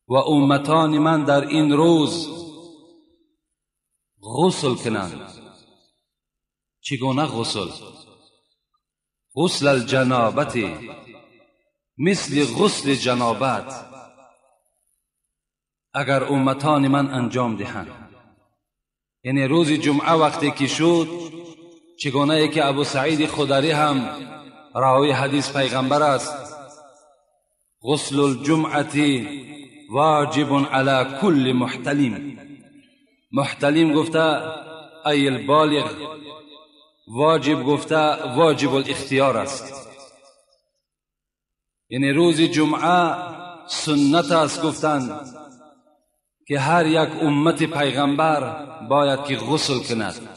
و امتان من در این روز غسل کنند، چگونه غسل؟ غسل الجنابت، مثل غسل جنابت اگر امتان من انجام دهند. یعنی روز جمعه وقتی که شد، چگونه که ابو سعید خدری هم راوی حدیث پیغمبر است، غسل الجمعه واجب علی کل محتلم. محتلم گفته ای البالغ، واجب گفته واجب الاختیار است. یعنی روز جمعه سنت است گفتن که هر یک امت پیغمبر باید که غسل کند.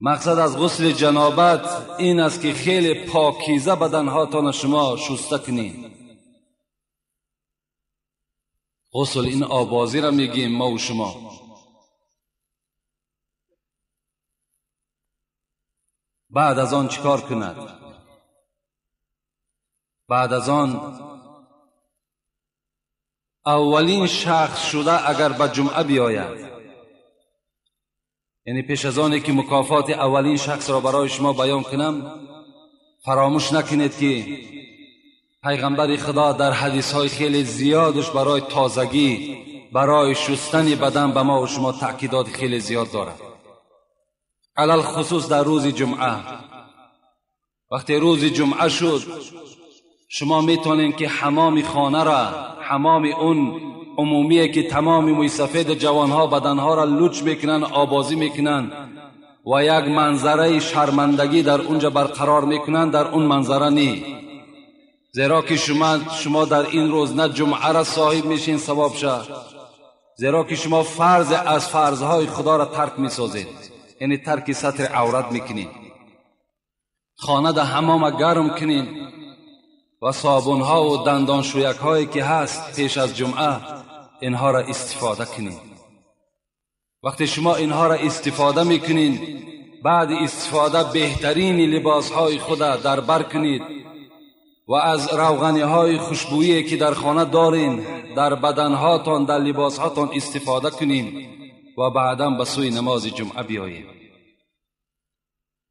مقصد از غسل جنابت این است که خیلی پاکیزه بدنهاتان شما شسته کنید. غسل این آبازی را میگیم ما و شما. بعد از آن چیکار کند؟ بعد از آن اولین شخص شده اگر به جمعه بیاید، یعنی پیش از آنی که مکافات اولین شخص را برای شما بیان کنم، فراموش نکنید که پیغمبر خدا در حدیث های خیلی زیادش برای تازگی، برای شستن بدن به ما و شما تأکیدات خیلی زیاد دارد، علل خصوص در روز جمعه. وقتی روز جمعه شد، شما میتونین که حمام خانه را، حمام اون عمومیه که تمام موی سفید جوانها بدنها را لوچ میکنن، آبازی میکنن و یک منظره شرمندگی در اونجا برقرار میکنن، در اون منظره نی، زیرا که شما در این روز نه جمعه را صاحب میشین ثواب شه، زیرا که شما فرض از فرضهای خدا را ترک میسازید، یعنی ترک ستر عورت میکنید. خانه در حمام گرم کنین و صابون ها و دندان شویک هایی که هست پیش از جمعه اینها را استفاده کنین. وقتی شما اینها را استفاده میکنین، بعد استفاده بهترین لباس های خود در بر کنید و از روغنی های خوشبویی که در خانه دارین در بدن هاتان، در لباس هاتان استفاده کنین و بعدا به سوی نماز جمعه بیایید.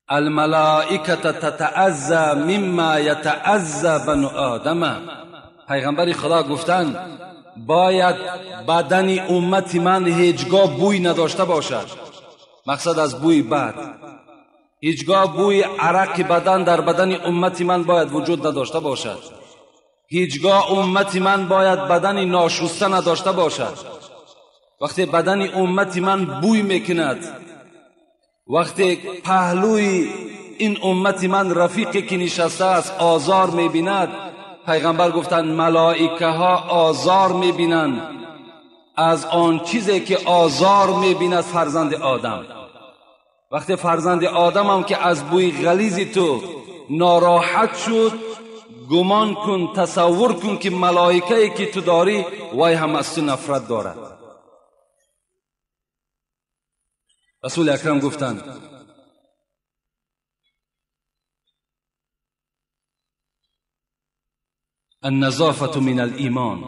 الملائکه تتعزى مما یتعزى بنو آدم. پیغمبر خدا گفتند باید بدن امت من هیچگاه بوی نداشته باشد. مقصد از بوی بد، هیچگاه بوی عرق بدن در بدن امت من باید وجود نداشته باشد. هیچگاه امت من باید بدن ناشسته نداشته باشد. وقتی بدن امت من بوی میکند، وقتی پهلوی این امت من رفیقی که نشسته است آزار میبیند، پیغمبر گفتند ملائکه ها آزار میبینند از آن چیزی که آزار میبیند فرزند آدم. وقتی فرزند آدم هم که از بوی غلیظ تو ناراحت شد، گمان کن، تصور کن که ملائکه که تو داری وای هم از تو نفرت دارد. رسول اکرم گفتند النظافة من الایمان،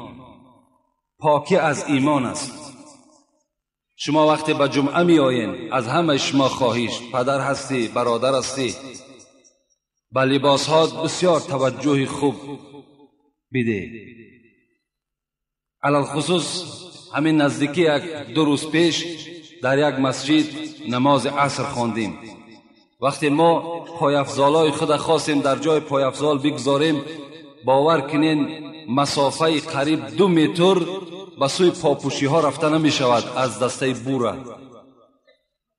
پاکی از ایمان است. شما وقتی به جمعه می آیین، از همه شما خواهش، پدر هستی، برادر هستی، به لباس ها بسیار توجه خوب بده. علی الخصوص همین نزدیکی یک دو روز پیش در یک مسجد نماز عصر خواندیم. وقتی ما پایافزالای خود خواستیم در جای پایافزال بگذاریم، باور کنین مسافه قریب 2 متر به سوی پاپوشی ها رفته نمی شود از دسته بوره،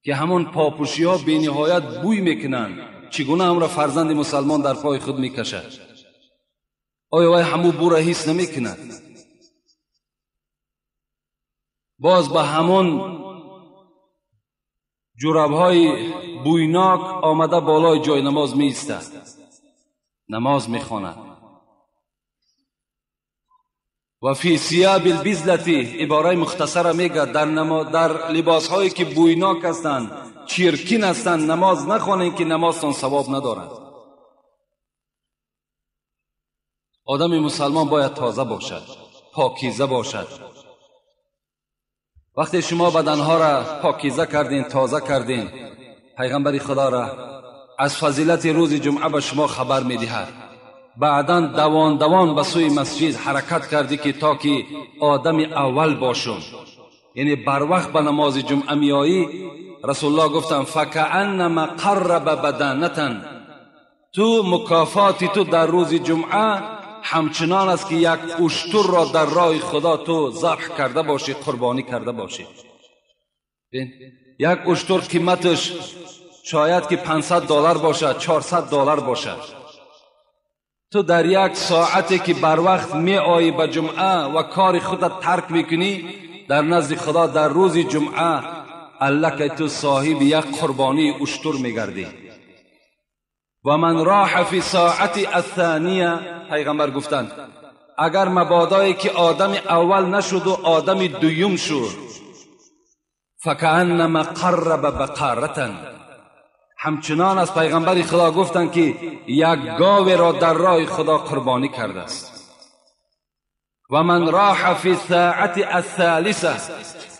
که همون پاپوشی ها بی نهایت بوی میکنند. چگونه هم را فرزند مسلمان در پای خود میکشد؟ آیا وای همو بوره حس نمیکند؟ باز به همون جورابهای بویناک آمده بالای جای نماز می ایستد، نماز می خواند. و فی ثیاب البذلة، عباره مختصره میگه در لباس هایی که بویناک هستند، چرکین هستند، نماز نخوانید که نمازتان ثواب ندارد. آدم مسلمان باید تازه باشد، پاکیزه باشد. وقتی شما بدنها را پاکیزه کردین، تازه کردین، پیغمبر خدا را از فضیلت روز جمعه به شما خبر میدهد. بعدا دوان دوان به سوی مسجد حرکت کردی که تا که آدم اول باشم، یعنی بر وقت به نماز جمعه میایی. رسول الله گفتن فکأنما قرب بدنة، تو مکافاتی تو در روز جمعه همچنان است که یک اشتر را در راه خدا تو ذبح کرده باشی، قربانی کرده باشی. یک اشتر قیمتش شاید که $500 باشد، $400 باشد. تو در یک ساعتی که بر وقت می آیی به جمعه و کار خودت ترک میکنی، در نزد خدا در روز جمعه الله تو صاحب یک قربانی اشتر میگردی. و من راح فی ساعت الثانیه، پیغمبر گفتند اگر مبادایی که آدم اول نشد و آدم دویم شد، فکأنما قرب بقرة، همچنان از پیغمبر خدا گفتند که یک گاو را در راه خدا قربانی کرده است. و من راح فی ساعت الثالثه،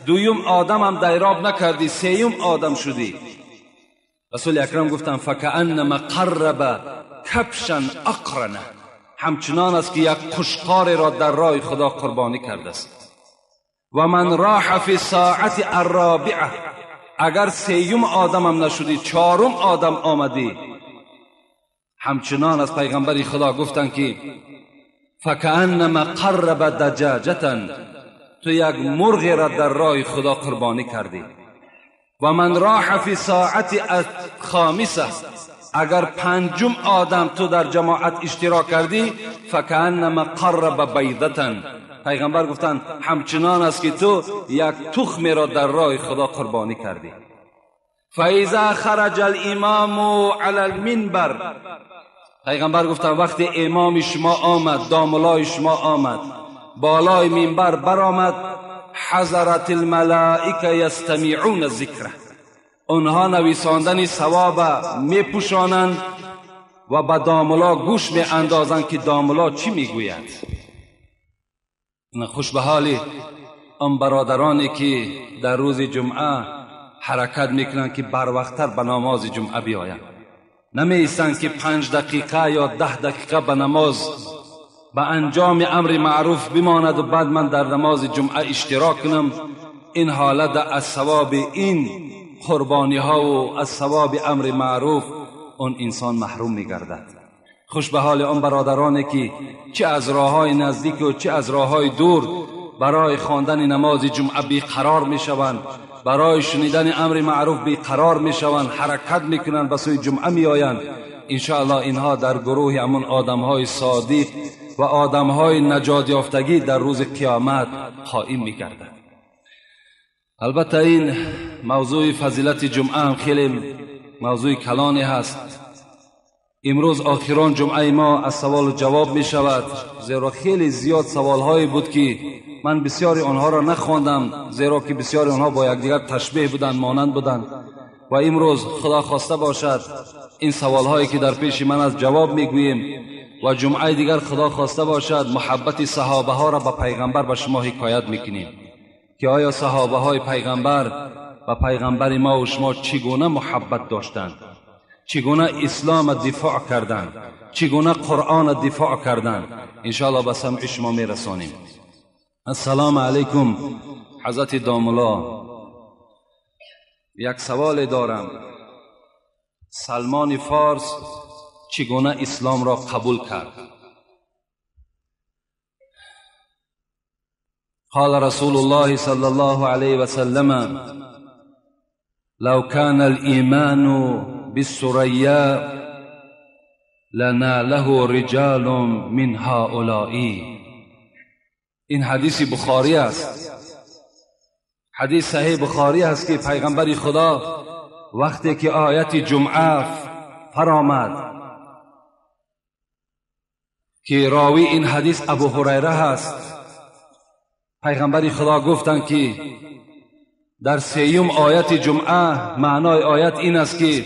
دویم آدم هم دیراب نکردی، سیوم آدم شدی. رسول اکرم گفتند فکأنما قرب کبشا اقرنه، همچنان است که یک قشقار را در راه خدا قربانی کرده است. و من راح فی ساعت الرابعه، اگر سیوم آدم هم نشدی، چهارم آدم آمدی، همچنان از پیغمبر خدا گفتند که فکأنما قرب دجاجة، تو یک مرغ را در راه خدا قربانی کردی. و من راح فی ساعت الخامسه، اگر پنجم آدم تو در جماعت اشتراک کردی، فکأنما قرب بیضة، پیغمبر گفتند همچنان است که تو یک تخم را در راه خدا قربانی کردی. فاذا خرج الامام علی المنبر، پیغمبر گفتند وقتی امام شما آمد، داملای شما آمد، بالای منبر برآمد، حضرت الملائکه یستمعون ذکره، آنها نویساندن ثواب میپوشانند و به داملا گوش می اندازند که داملا چی میگوید. خوش به حال آن برادرانی که در روز جمعه حرکت میکنند که بر وقت‌تر به نماز جمعه بیایند، نمیایستند که 5 دقیقه یا 10 دقیقه به نماز به انجام امر معروف بماند و بعد من در نماز جمعه اشتراک کنم. این حالت از ثواب این قربانی ها و از ثواب امر معروف آن انسان محروم میگردد. خوش به حال آن برادرانی که چه از راههای نزدیک و چه از راههای دور برای خواندن نماز جمعه بیقرار میشوند، برای شنیدن امر معروف بیقرار میشوند، حرکت میکنند، به سوی جمعه میآیند. انشاءالله اینها در گروه همون آدمهای صادق و آدمهای نجات یافتگی در روز قیامت قائم میگردند. البته این موضوع فضیلت جمعه هم خیلی موضوع کلانی هست. امروز آخران جمعه ما از سوال و جواب می شود، زیرا خیلی زیاد سوال هایی بود که من بسیاری آنها را نخواندم، زیرا که بسیاری آنها با یکدیگر تشبیه بودند، مانند بودند. و امروز خدا خواسته باشد این سوال هایی که در پیش من از جواب می گوییم و جمعه دیگر خدا خواسته باشد محبت صحابه ها را به پیغمبر به شما حکایت می کنیم که آیا صحابه های پیغمبر و پیغمبر ما و شما چگونه محبت داشتند، چگونه اسلام دفاع کردند، چگونه قرآن دفاع کردند. انشاءالله به سمع شما میرسانیم. السلام علیکم حضرت داملا، یک سوال دارم. سلمان فارس چگونه اسلام را قبول کرد؟ قال رسول الله صلی الله علیه و سلم لو كان الایمان بالثریا لناله رجال من هؤلاء. این حدیث بخاری است، حدیث صحیح بخاری است که پیغمبر خدا وقتی که آیت جمعه فرآمد که راوی این حدیث ابو هریره هست، پیغمبر خدا گفتند که در سیوم آیت جمعه معنای آیت این است که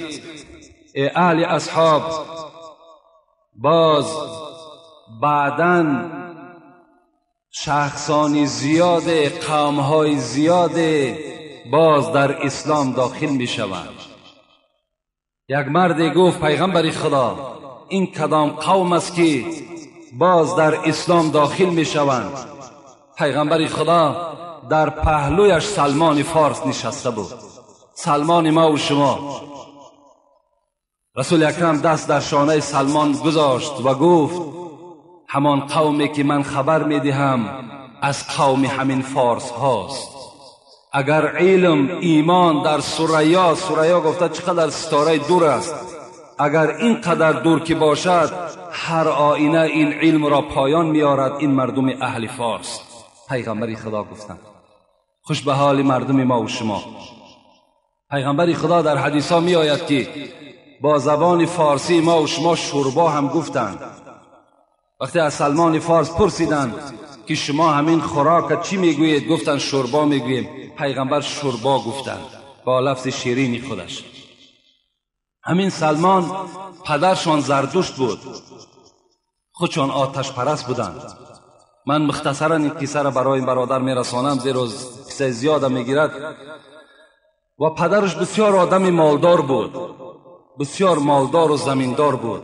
ای اهل اصحاب، باز بعداً شخصان زیاد، قومهای زیاد باز در اسلام داخل می شوند. یک مرد گفت پیغمبر خدا این کدام قوم است که باز در اسلام داخل می شوند؟ پیغمبر خدا در پهلویش سلمان فارس نشسته بود، سلمان ما و شما. رسول اکرم دست در شانه سلمان گذاشت و گفت همان قومی که من خبر می دهم از قوم همین فارس هاست. اگر علم ایمان در ثریا، ثریا گفته چقدر ستاره دور است، اگر اینقدر دور که باشد هر آینه این علم را پایان میارد این مردم اهل فارس. پیغمبر خدا گفتند خوش به حال مردم ما و شما. پیغمبر خدا در حدیث ها می آید که با زبان فارسی ما و شما شوربا هم گفتند. وقتی از سلمان فارس پرسیدند که شما همین خوراک چی میگویید، گفتند شوربا میگوییم. پیغمبر شوربا گفتند با لفظ شیرین خودش. همین سلمان پدرشان زردشت بود، خودشان آتش پرست بودند. من مختصرا این قصه را برای این برادر میرسانم زیرا قصه زیاده میگیرد. و پدرش بسیار آدم مالدار بود، بسیار مالدار و زمیندار بود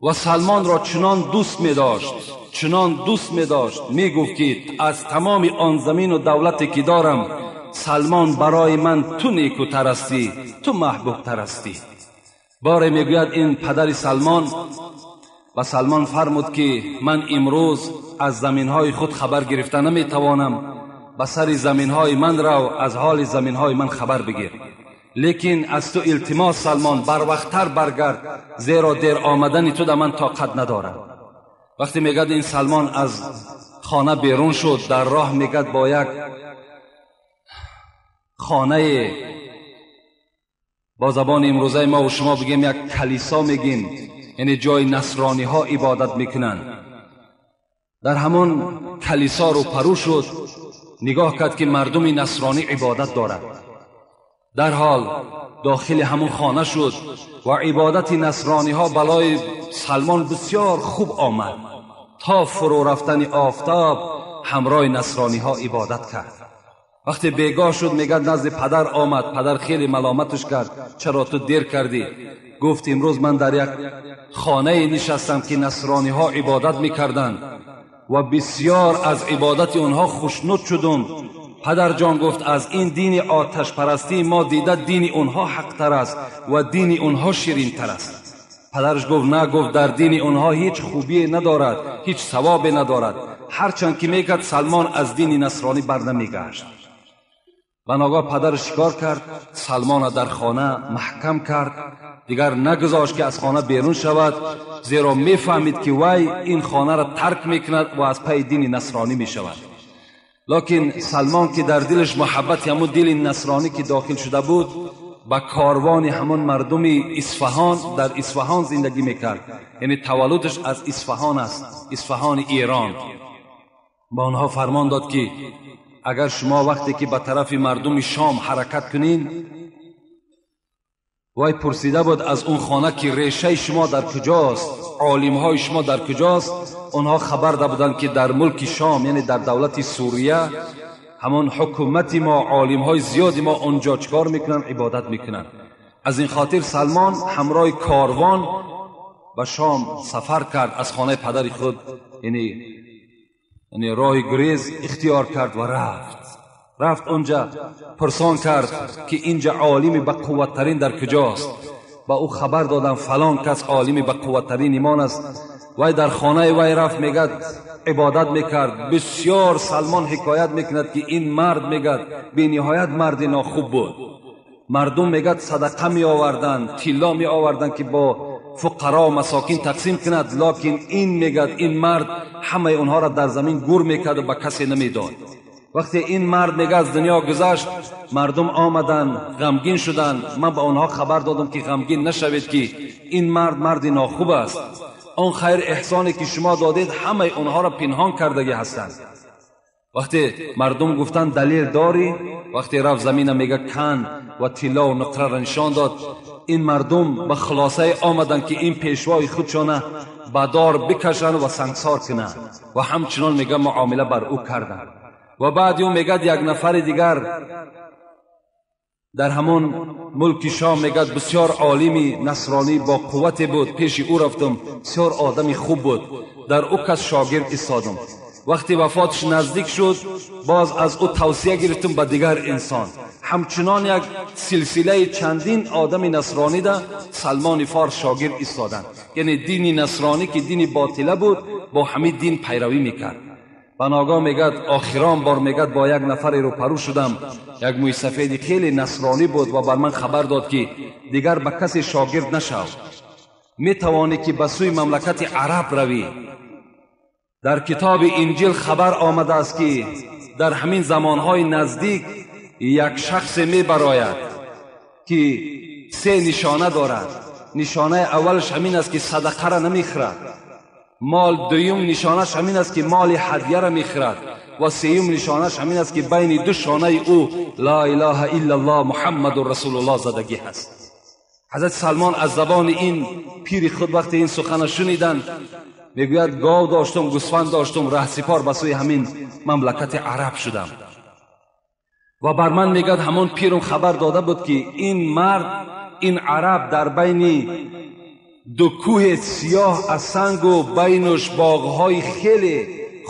و سلمان را چنان دوست می داشت، چنان دوست می داشت، می گفت که از تمام آن زمین و دولتی که دارم سلمان برای من تو نیکوتر هستی، تو محبوب تر هستی. باره میگوید این پدر سلمان و سلمان فرمود که من امروز از زمینهای خود خبر گرفته نمیتوانم، به سر زمینهای من رو، از حال زمینهای من خبر بگیر، لیکن از تو التماس سلمان بر وقت‌تر برگرد، زیرا دیر آمدن تو در من طاقت ندارم. وقتی میگد این سلمان از خانه بیرون شد، در راه میگد با یک خانه، با زبان امروزه ما و شما بگیم یک کلیسا میگیم، یعنی جای نصرانی ها عبادت میکنن، در همان کلیسا رو پرو شد، نگاه کرد که مردم نصرانی عبادت دارد. در حال داخل همون خانه شد و عبادت نصرانی ها بالای سلمان بسیار خوب آمد. تا فرو رفتن آفتاب همراه نصرانی ها عبادت کرد. وقتی بیگاه شد میگه نزد پدر آمد، پدر خیلی ملامتش کرد، چرا تو دیر کردی؟ گفت امروز من در یک خانه نشستم که نصرانی ها عبادت میکردند و بسیار از عبادت آنها خوشنود شدم. پدر جان گفت از این دین آتش پرستی ما دیده دین اونها حق تر است و دین اونها شیرین تر است. پدرش گفت نه، گفت در دین اونها هیچ خوبی ندارد، هیچ ثوابی ندارد. هرچند که میکرد سلمان از دین نصرانی بر نمیگشت. و ناگاه پدرش شکار کرد، سلمان در خانه محکم کرد، دیگر نگذاشت که از خانه بیرون شود، زیرا میفهمید که وی این خانه را ترک میکند و از پی دین نصرانی میشود. لکن سلمان که در دلش محبت همون دل نصرانی که داخل شده بود، به کاروان همون مردم اصفهان، در اصفهان زندگی میکرد، یعنی تولدش از اصفهان است، اصفهان ایران. با آنها فرمان داد که اگر شما وقتی که به طرف مردم شام حرکت کنین، وای پرسیده بود از اون خانه که ریشه شما در کجاست، عالمهای شما در کجاست؟ آنها خبر داده بودند که در ملک شام، یعنی در دولت سوریه، همان حکومت ما، عالمهای زیادی ما اونجا چکار میکنن؟ عبادت میکنن. از این خاطر سلمان همراه کاروان به شام سفر کرد، از خانه پدر خود یعنی راه گریز اختیار کرد و رفت اونجا، پرسان کرد که اینجا عالمی به قوتترین در کجاست؟ با او خبر دادن فلان کس عالمی به قوتترین ایمان است. وی در خانه وی رفت، میگد عبادت میکرد. بسیار سلمان حکایت میکند که این مرد میگد بی نهایت مرد ناخوب بود. مردم میگد صدقه می آوردن، طلا می آوردن که با فقرا و مساکین تقسیم کند، لکن این میگد این مرد همه اونها را در زمین گور میکرد و به کسی نمیداد. وقتی این مرد میگه از دنیا گذشت، مردم آمدن غمگین شدند. من به آنها خبر دادم که غمگین نشوید که این مرد مرد ناخوب است. آن خیر احسانی که شما دادید همه اونها را پنهان کردگی هستند. وقتی مردم گفتند دلیل داری، وقتی رفت زمین میگه کن و طلا و نقره را نشان داد، این مردم به خلاصه آمدند که این پیشوای خودشانه به دار بکشند و سنگسار کنند و همچنان میگه معامله بر او کردند. و بعد او میگه یک نفر دیگر Дар ҳамон мулки Шом мегӯяд бисёр олими насронӣ бо қуввате буд, пеши ӯ рафтам, бисёр одами хуб буд, дар ӯ кас шогирд истодам. Вақте вафоташ наздик шуд, боз аз ӯ тавсия гирифтам ба дигар инсон. Ҳамчунон як силсилаи чандин одами насронӣ да Салмони Форс шогирд истоданд. Яъне дини насронӣ ки дини ботила буд, бо ҳамин дин пайравӣ мекард. Ба ногоҳ мегӯяд охирон бор мегӯяд бо як нафаре рӯпарӯ шудам, як мӯйсафеди хеле насронӣ буд ва бар ман хабар дод ки дигар ба касе шогирд нашав, метавонӣ ки ба сӯи мамлакати араб равӣ. Дар китоби Инҷил хабар омадааст ки дар ҳамин замонҳои наздик як шахсе мебарояд ки се нишона дорад. Нишонаи аввалаш ҳамин аст ки садақаро намехӯрад, мол дуюм нишонаш ҳамин аст ки моли ҳадияро мехӯрад ва сеюм нишонаш ҳамин аст ки байни ду шонаи ӯ ла илаҳа иллаллоҳ муҳаммадун расулуллоҳ задагӣ ҳаст. Ҳазрати Салмон аз забони ин пири худ вақте ин сухана шуниданд, мегӯяд гов доштум, гӯсфанд доштум, раҳсипор ба сӯи ҳамин мамлакати араб шудам. Ва бар ман мегӯяд ҳамон пирум хабар дода буд ки ин мард, ин араб дар байни ду кӯҳи сиёҳ аз сангу байнуш боғҳои хеле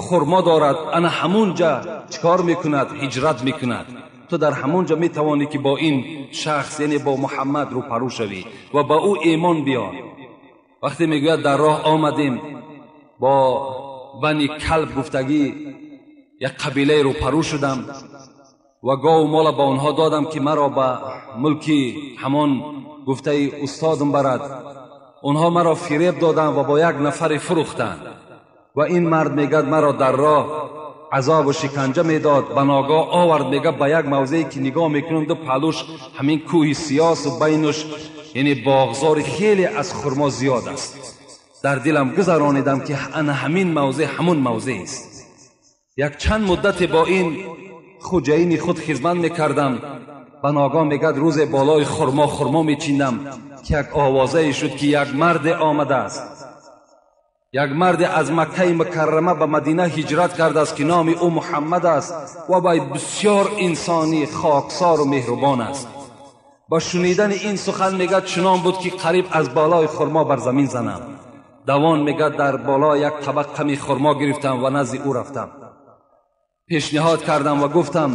хурмо дорад, ана ҳамунҷа чикор мекунад? Ҳиҷрат мекунад. Ту дар ҳамунҷа метавонӣ ки бо ин шахс, яъне бо Муҳаммад рӯпарӯ шавӣ ва ба ӯ имон биёр. Вақте мегӯяд дар роҳ омадем, бо бани Калб гуфтагӣ як қабилае рӯпарӯ шудам ва гову мола ба онҳо додам ки маро ба мулки ҳамон гуфтаи устодам барад. Онҳо маро фиреб доданд ва бо як нафаре фурӯхтанд ва ин мард мегӯяд маро дар роҳ азобу шиканҷа медод. Ба ногоҳ овард, мегӯяд ба як мавзее ки нигоҳ мекунам ду паҳлӯш ҳамин кӯҳи сиёсу байнуш яъне боғзори хеле аз хурмо зиёд аст. Дар дилам гузаронидам ки ана ҳамин мавзеъ ҳамон мавзеъ аст. Як чанд муддате бо ин хуҷаини худ хизмат мекардам. Ба ногоҳ мегӯяд рӯзе болои хурмо мечиндам ки як овозае шуд ки як марде омадааст, як марде аз Маккаи Мукаррама ба Мадина ҳиҷрат кардааст ки номи ӯ Муҳаммад аст ва вай бисёр инсони хоксору меҳрубон аст. Ба шунидани ин сухан мегӯяд чунон буд ки қариб аз болои хурмо бар замин занам. Давон мегӯяд дар боло як табақ қами хурмо гирифтам ва назди ӯ рафтам, пешниҳод кардам ва гуфтам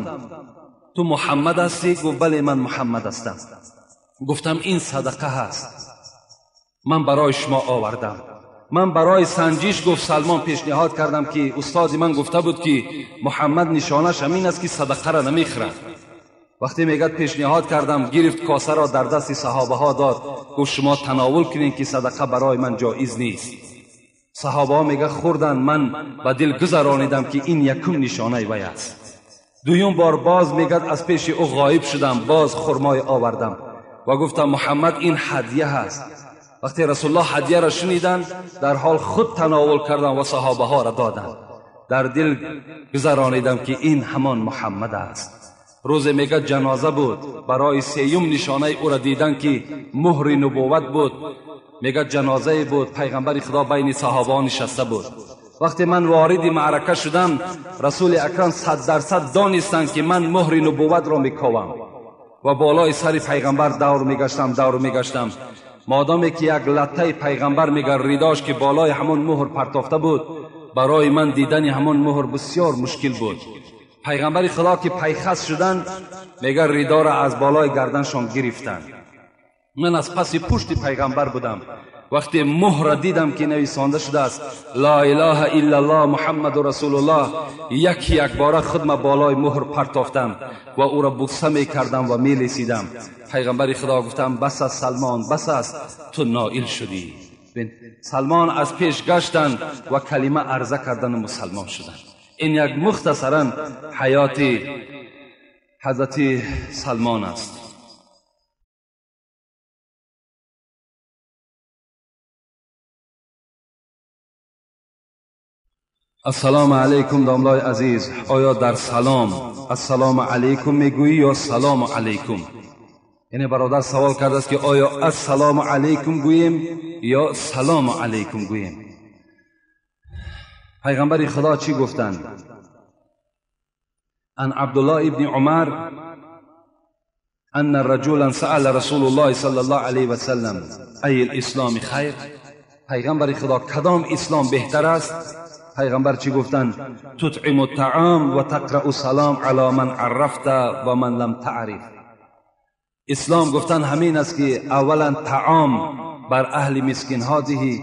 ту Муҳаммад ҳастӣ? Гуфт бале, ман Муҳаммад ҳастам. Гуфтам ин садақа ҳаст, ман барои шумо овардам. Ман барои санҷиш, гуфт Салмон, пешниҳод кардам ки устоди ман гуфта буд ки Муҳаммад нишонаш ҳамин аст ки садақаро намехӯрад. Вақте мегӯяд пешниҳод кардам, гирифт косаро дар дасти саҳобаҳо дод, гуфт шумо тановул кунед ки садақа барои ман ҷоиз нест. Саҳобаҳо мегӯяд хӯрданд, ман ба дил гузаронидам ки ин якум нишонаи вай аст. Дуюм бор боз мегӯяд аз пеши ӯ ғоиб шудам, боз хурмой овардам ва гуфтам Муҳаммад ин ҳадия ҳаст. Вақте Расулуллоҳ ҳадияро шуниданд, дар ҳол худ тановул кардам ва саҳобаҳоро доданд. Дар дил гузаронидам ки ин ҳамон Муҳаммад аст. Рӯзе мегӯяд ҷаноза буд, барои сеюм нишонаи ӯро дидан ки муҳри нубувват буд. Мегӯяд ҷанозае буд, пайғамбари Худо байни саҳобаҳо нишаста буд. Вақте ман вориди маърака шудам, Расули Акрам 100% донистанд ки ман муҳри нубувватро мековам ва болои сари пайғамбар давр мегаштам. Модоме ки як латтаи пайғамбар мегӯяд ридош ки болои ҳамон муҳр партофта буд, барои ман дидани ҳамон муҳр бисёр мушкил буд. Пайғамбари Худо ки пайхас шуданд, мегӯяд ридоро аз болои гарданшон гирифтанд. Ман аз паси пушти пайғамбар будам. Вақте муҳра дидам ки нависонда шудааст ла илаҳа иллаллоҳ муҳаммаду расулуллоҳ, яки якбора худма болои муҳр партофтам ва ӯро буса мекардам ва мелесидам. Пайғамбари Худо гуфтам бас аст Салмон, бас аст, ту ноил шудӣ. Салмон аз пеш гаштанд ва калима арза кардану мусалмон шуданд. Ин як мухтасаран ҳаёти ҳазрати Салмон аст. Ассалому алайкум домлои азиз, оё дар салом ассалому алайкум мегӯӣ ё салому алайкум? Яъне бародар савол кардааст ки оё ассалому алайкум гӯем ё салому алайкум гӯем? Пайғамбари Худо чӣ гуфтанд? Ан Абдуллоҳ ибни Умар أن رجلا سأل رسول الله صلى الله عليه وسلم أي الإسلام خیر. پیغمبر خدا کدام اسلام بهتر است؟ پیغمبر چی گفتند؟ تطعم الطعام و تقرأ السلام علی من عرفت و من لم تعرف. اسلام گفتن همین است که اولا طعام بر اهل مسکین ها دهی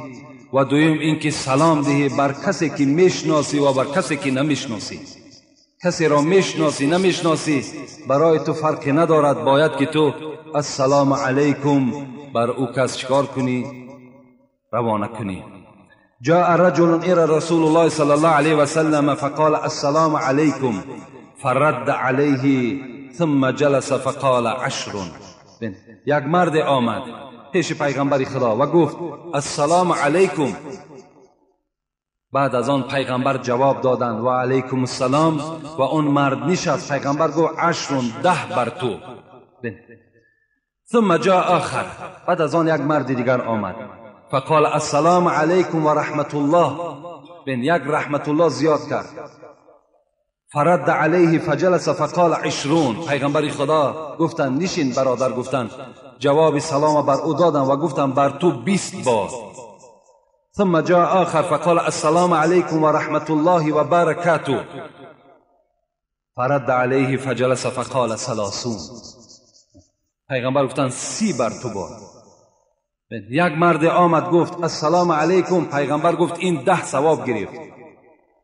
و دویم اینکه سلام دهی بر کسی که میشناسی و بر کسی که نمیشناسی. کسی را میشناسی نمیشناسی برای تو فرقی ندارد، باید که تو السلام علیکم بر او کس چکار کنی؟ روانه کنی. جاء رجل الى رسول الله صلى الله عليه وسلم فقال السلام عليكم فرد عليه ثم جلس فقال عشر. یک مرد آمد پیش پیغمبر خدا و گفت السلام علیکم. بعد از آن پیغمبر جواب دادند و علیکم السلام و اون مرد نشست. پیغمبر گفت عشر، 10 بر تو. ثم جاء آخر. بعد از آن یک مرد دیگر آمد فقال السلام علیکم و رحمت الله. بین یک رحمت الله زیاد کرد. فرد علیه فجلس فقال 20. پیغمبر خدا گفتند نشین برادر. گفتند جواب سلام بر او دادم و گفتم بر تو 20 بار. ثم جاء آخر فقال السلام علیکم و رحمت الله و برکاته. فرد علیه فجلس فقال 30. پیغمبر گفتند 30 بر تو بار. یک مرد آمد گفت السلام علیکم. پیغمبر گفت این 10 ثواب گرفت.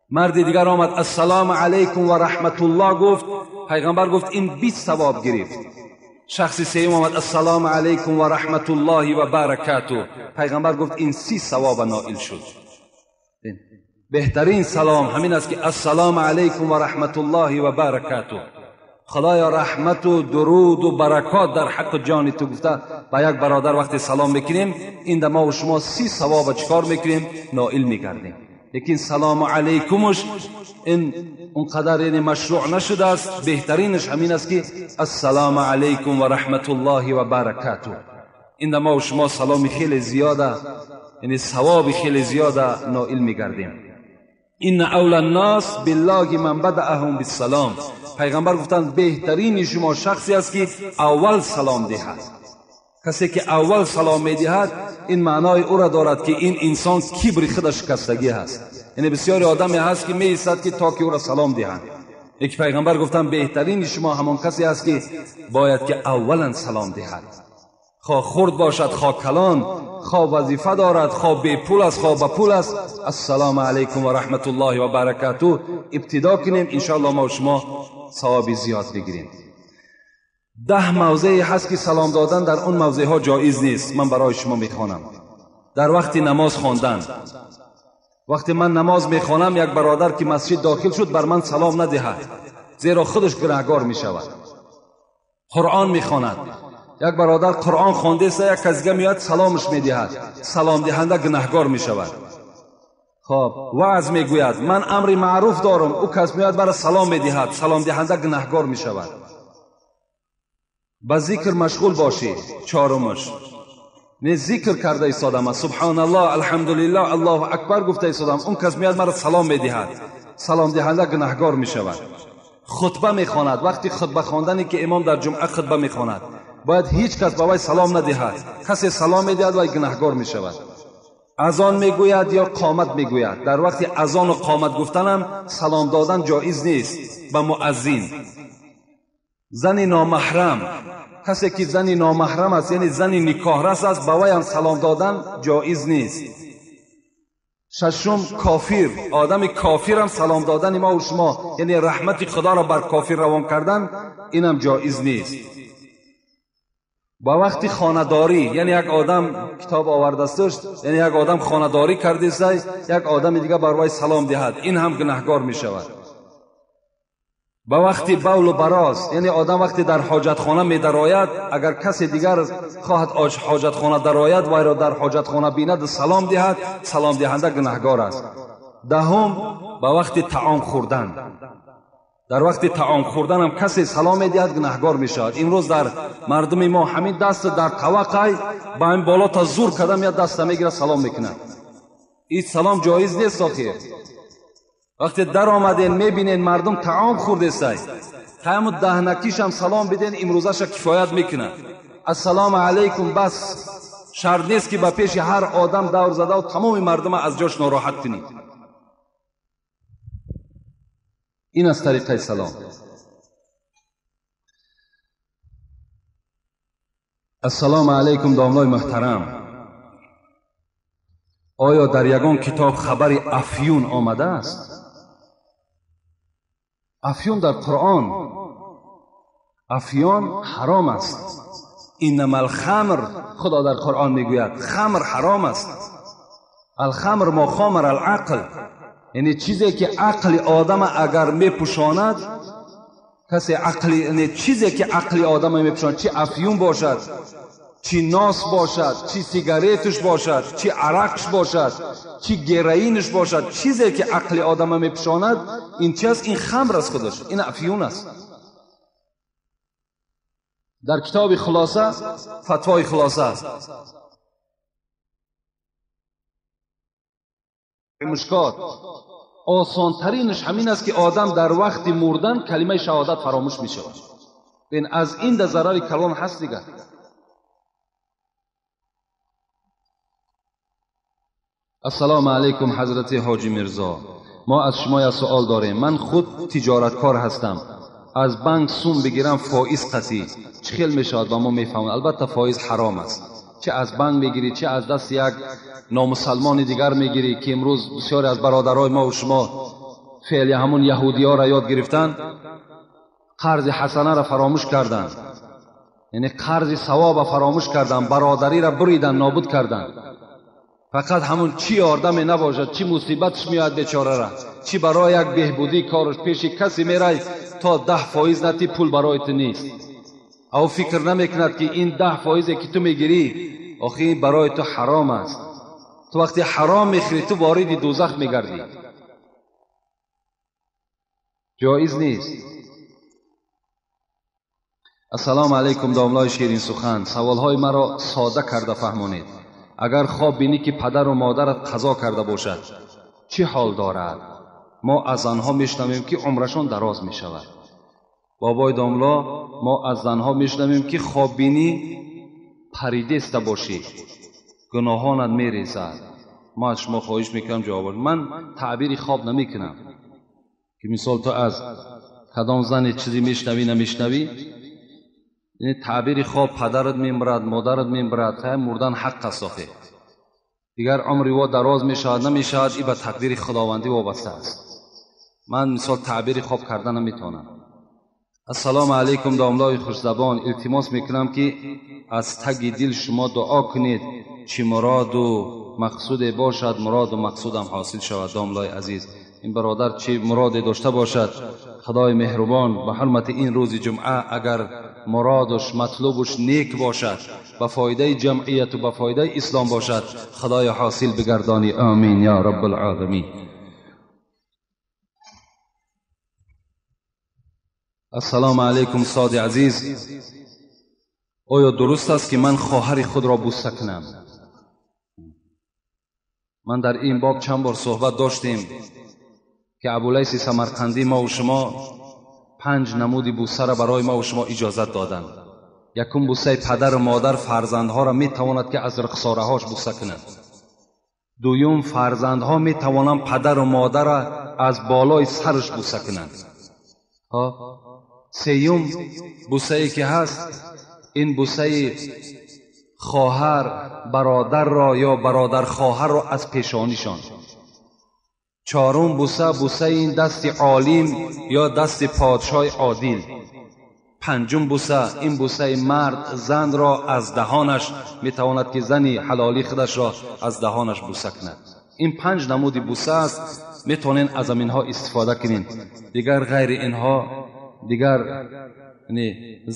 مرد دیگر آمد السلام علیکم و رحمت الله گفت. پیغمبر گفت این 20 ثواب گرفت. شخص سوم آمد السلام علیکم و رحمت الله و برکاته. پیغمبر گفت این 30 ثواب نائل شد. بهترین سلام همین است که السلام علیکم و رحمت الله و برکاته. خدایا رحمت و درود و برکات در حق جان تو گفته با یک برادر وقتی سلام میکنیم این ما و شما 30 ثواب چکار میکنیم؟ نائل میگردیم. لیکن سلام علیکمش این اونقدر یعنی مشروع نشده است. بهترینش همین است که السلام علیکم و رحمت الله و برکاته. این ما و شما سلام خیلی زیاده، یعنی ثواب خیلی زیاده نائل میگردیم. این اولی الناس بالله من بدأهم بالسلام. پیغمبر گفتند بهترین شما شخصی است که اول سلام دهد. کسی که اول سلام میدهد این معنای او را دارد که این انسان کبر خودش شکستگی هست. یعنی بسیاری آدمی هست که میایستد که تا که او را سلام دهند. یک پیغمبر گفتند بهترین شما همان کسی است که باید که اولا سلام دهد. خواه خرد باشد خواه کلان، خواه وظیفه دارد، خواه بی پول است خواه با پول است، السلام علیکم و رحمت الله و برکاته ابتدا کنیم. انشاءالله ما و شما ثواب زیاد بگیریم. 10 موضعی هست که سلام دادن در اون موضع ها جایز نیست. من برای شما میخوانم. در وقت نماز خواندن، وقتی من نماز میخوانم یک برادر که مسجد داخل شد بر من سلام ندهد، زیرا خودش گناهگار میشود. قرآن میخواند، یک برادر قرآن خوانده است، یک کس دیگه میاد سلامش میدهد، سلام دهنده گناهگار میشود. خب وعظ میگوید من امر معروف دارم، او کس میاد برای سلام میدهد، سلام دهنده گناهگار میشود. با ذکر مشغول باشی. چهارمش نه ذکر کرده ایستادم، سبحان الله الحمدلله الله اکبر گفته ایستادم، اون کس میاد مرا سلام میدهد، سلام دهنده گناهگار میشود. خطبه میخواند، وقتی خطبه خواندنی که امام در جمعه خطبه میخواند باید هیچ کس به وی سلام ندهد، کسی سلام میدهد وی گناهگار میشود. اذان میگوید یا قامت میگوید، در وقتی اذان و قامت گفتنم سلام دادن جایز نیست به مؤذن. زن نامحرم، کسی که زن نامحرم است یعنی زن نکاح رس است، به وی هم سلام دادن جایز نیست. ششم کافر، آدم کافر هم سلام دادن ما و شما یعنی رحمت خدا را بر کافر روان کردن اینم جایز نیست. با وقتی خانه‌داری، یعنی یک آدم کتاب آورده است، یعنی یک آدم خانه‌داری کرده است، یک آدم دیگه بر وی سلام دهد، این هم گناهگار می شود. با وقتی بول و براز، یعنی آدم وقتی در حاجتخانه می درآید، اگر کسی دیگر خواهد حاجتخانه درآید وی را در حاجتخانه بیند سلام دهد، سلام دهنده گناهگار است. دهم با وقتی طعام خوردن، در وقت طعام خوردن هم کسی سلام میدهد گناهگار میشود. امروز در مردم ما همین دست در توقع با این بالا تا زور کردم یا دست میگیره سلام میکنه، این سلام جایز نیست. آخر وقتی در آمدین میبینین مردم طعام خورده است، Ҳамун даҳнакишам салом биден, имрӯзаша кифоят мекунад. Ассалому алайкум бас. Шарт нест ки ба пеши ҳар одам давр зада тамоми мардума аз ҷош нороҳат кунӣ. Ин аз тариқаи салом. Ассалому алайкум домлои муҳтарам. Оё дар ягон китоб хабари афюн омадааст? Афюн дар Қуръон. Афюн ҳаром аст. Иннама алхамр, Худо дар Қуръон мегӯяд, хамр ҳаром аст. Алхамр мо хомар алақл, яъне чизе ки ақли одама агар мепӯшонад, касе ақли, яъне чизе ки ақли одама мепӯшонад, чи афюн бошад, чи нос бошад, чи сигаретуш бошад, чи арақш бошад, чи героинш бошад, чизе ки ақли одама мепӯшонад, ин чи аст? Ин хамр аст худаш, ин афюн аст. Дар китоби хулоса, фатвои хулоса аст. Мушкот осонтаринаш ҳамин аст ки одам дар вақти мурдан калимаи шаҳодат фаромӯш мешавад. Бин аз ин да зарари калон ҳаст дигар. Ассалому алайкум ҳазрати ҳоҷи Мирзо. Мо аз шумо як суол дорем. Ман худ тиҷораткор ҳастам. Аз банк сум бигирам фоиз қатъӣ чӣ хел мешавад? Ба мо мефаҳмад. Албатта фоиз ҳаром аст. Чӣ аз банк мегирӣ, чӣ аз дасти як номусалмони дигар мегирӣ, ки имрӯз бисёре аз бародарои мо ва шумо феъли ҳамун яҳудиёро ёд гирифтанд, қарзи ҳасанаро фаромӯш карданд, яъне қарзи савоба фаромӯш карданд, бародариро буриданд, нобуд карданд. Фақат ҳамун чӣ ёрдаме набошад, чӣ мусибатш меояд бечорара, чӣ барои як беҳбудии кораш пеши касе мерай то 10% натӣ пул барои ту нест. Ав фикр намекунад ки ин 10% ки ту мегирӣ, охи ин барои ту ҳаром аст. Ту вақте ҳаром мехӯрӣ, ту вориди дӯзах мегардӣ. Ҷоиз нест. Ассалому алайкум домлои ширинсухан. Саволҳои маро сода карда фаҳмонед. Агар хоб бинӣ ки падару модарат қазо карда бошад, чӣ ҳол дорад? Мо аз занҳо мешунавем ки умрашон дароз мешавад. Бобои домло, мо аз занҳо мешунавем ки хоб бинӣ паридеста бошӣ, гуноҳонат мерезад. Мо аз шумо хоҳиш мекунам ҷавоб. Ман таъбири хоб намекунам ки мисол ту аз кадом зане чизе мешунавӣ намешунавӣ. Таъбири хоб падарат мемирад, модарат мемирад, мурдан ҳақ аст охе. Дигар умри во дароз мешавад намешавад, ин ба тақдири худовандӣ вобаста аст. Ман мисол таъбири хоб карда наметавонам. Ассалому алайкум домлои хушзабон. Илтимос мекунам ки аз таги дил шумо дуо кунед, чӣ муроду мақсуде бошад, муроду мақсудам ҳосил шавад. Домлои азиз, ин бародар чӣ муроде дошта бошад, худои меҳрубон ба ҳурмати ин рӯзи ҷумъа агар муродуш матлубуш нек бошад, ба фоидаи ҷамъияту ба фоидаи ислом бошад, худоё ҳосил бигардонӣ. Амин ё раббулоламин. Ассалому алайкум соди азиз. Оё дуруст аст ки ман хоҳари худро бӯса кунам? Ман дар ин боб чанд бор суҳбат доштем ки Абулайси Самарқандӣ мо ва шумо 5 намуди бӯсаро барои мо ва шумо иҷозат доданд. Якум бӯсаи падару модар фарзандҳоро метавонад ки аз рухсораҳош бӯса кунад. Дуюм, фарзандҳо метавонанд падару модарро аз болои сараш бӯса кунанд. Сеюм бӯсае ки ҳаст, ин бӯсаи хоҳар бародарро ё бародархоҳарро аз пешонишон. Чорум бӯса, бӯсаи ин дасти олим ё дасти подшоҳи одил. Панҷум бӯса, ин бӯсаи мард занро аз даҳонаш метавонад ки зани ҳалолии худашро аз даҳонаш бӯса кунад. Ин 5 намуди бӯса аст, метавонед аз аминҳо истифода кунед. Дигар ғайри инҳо, дигар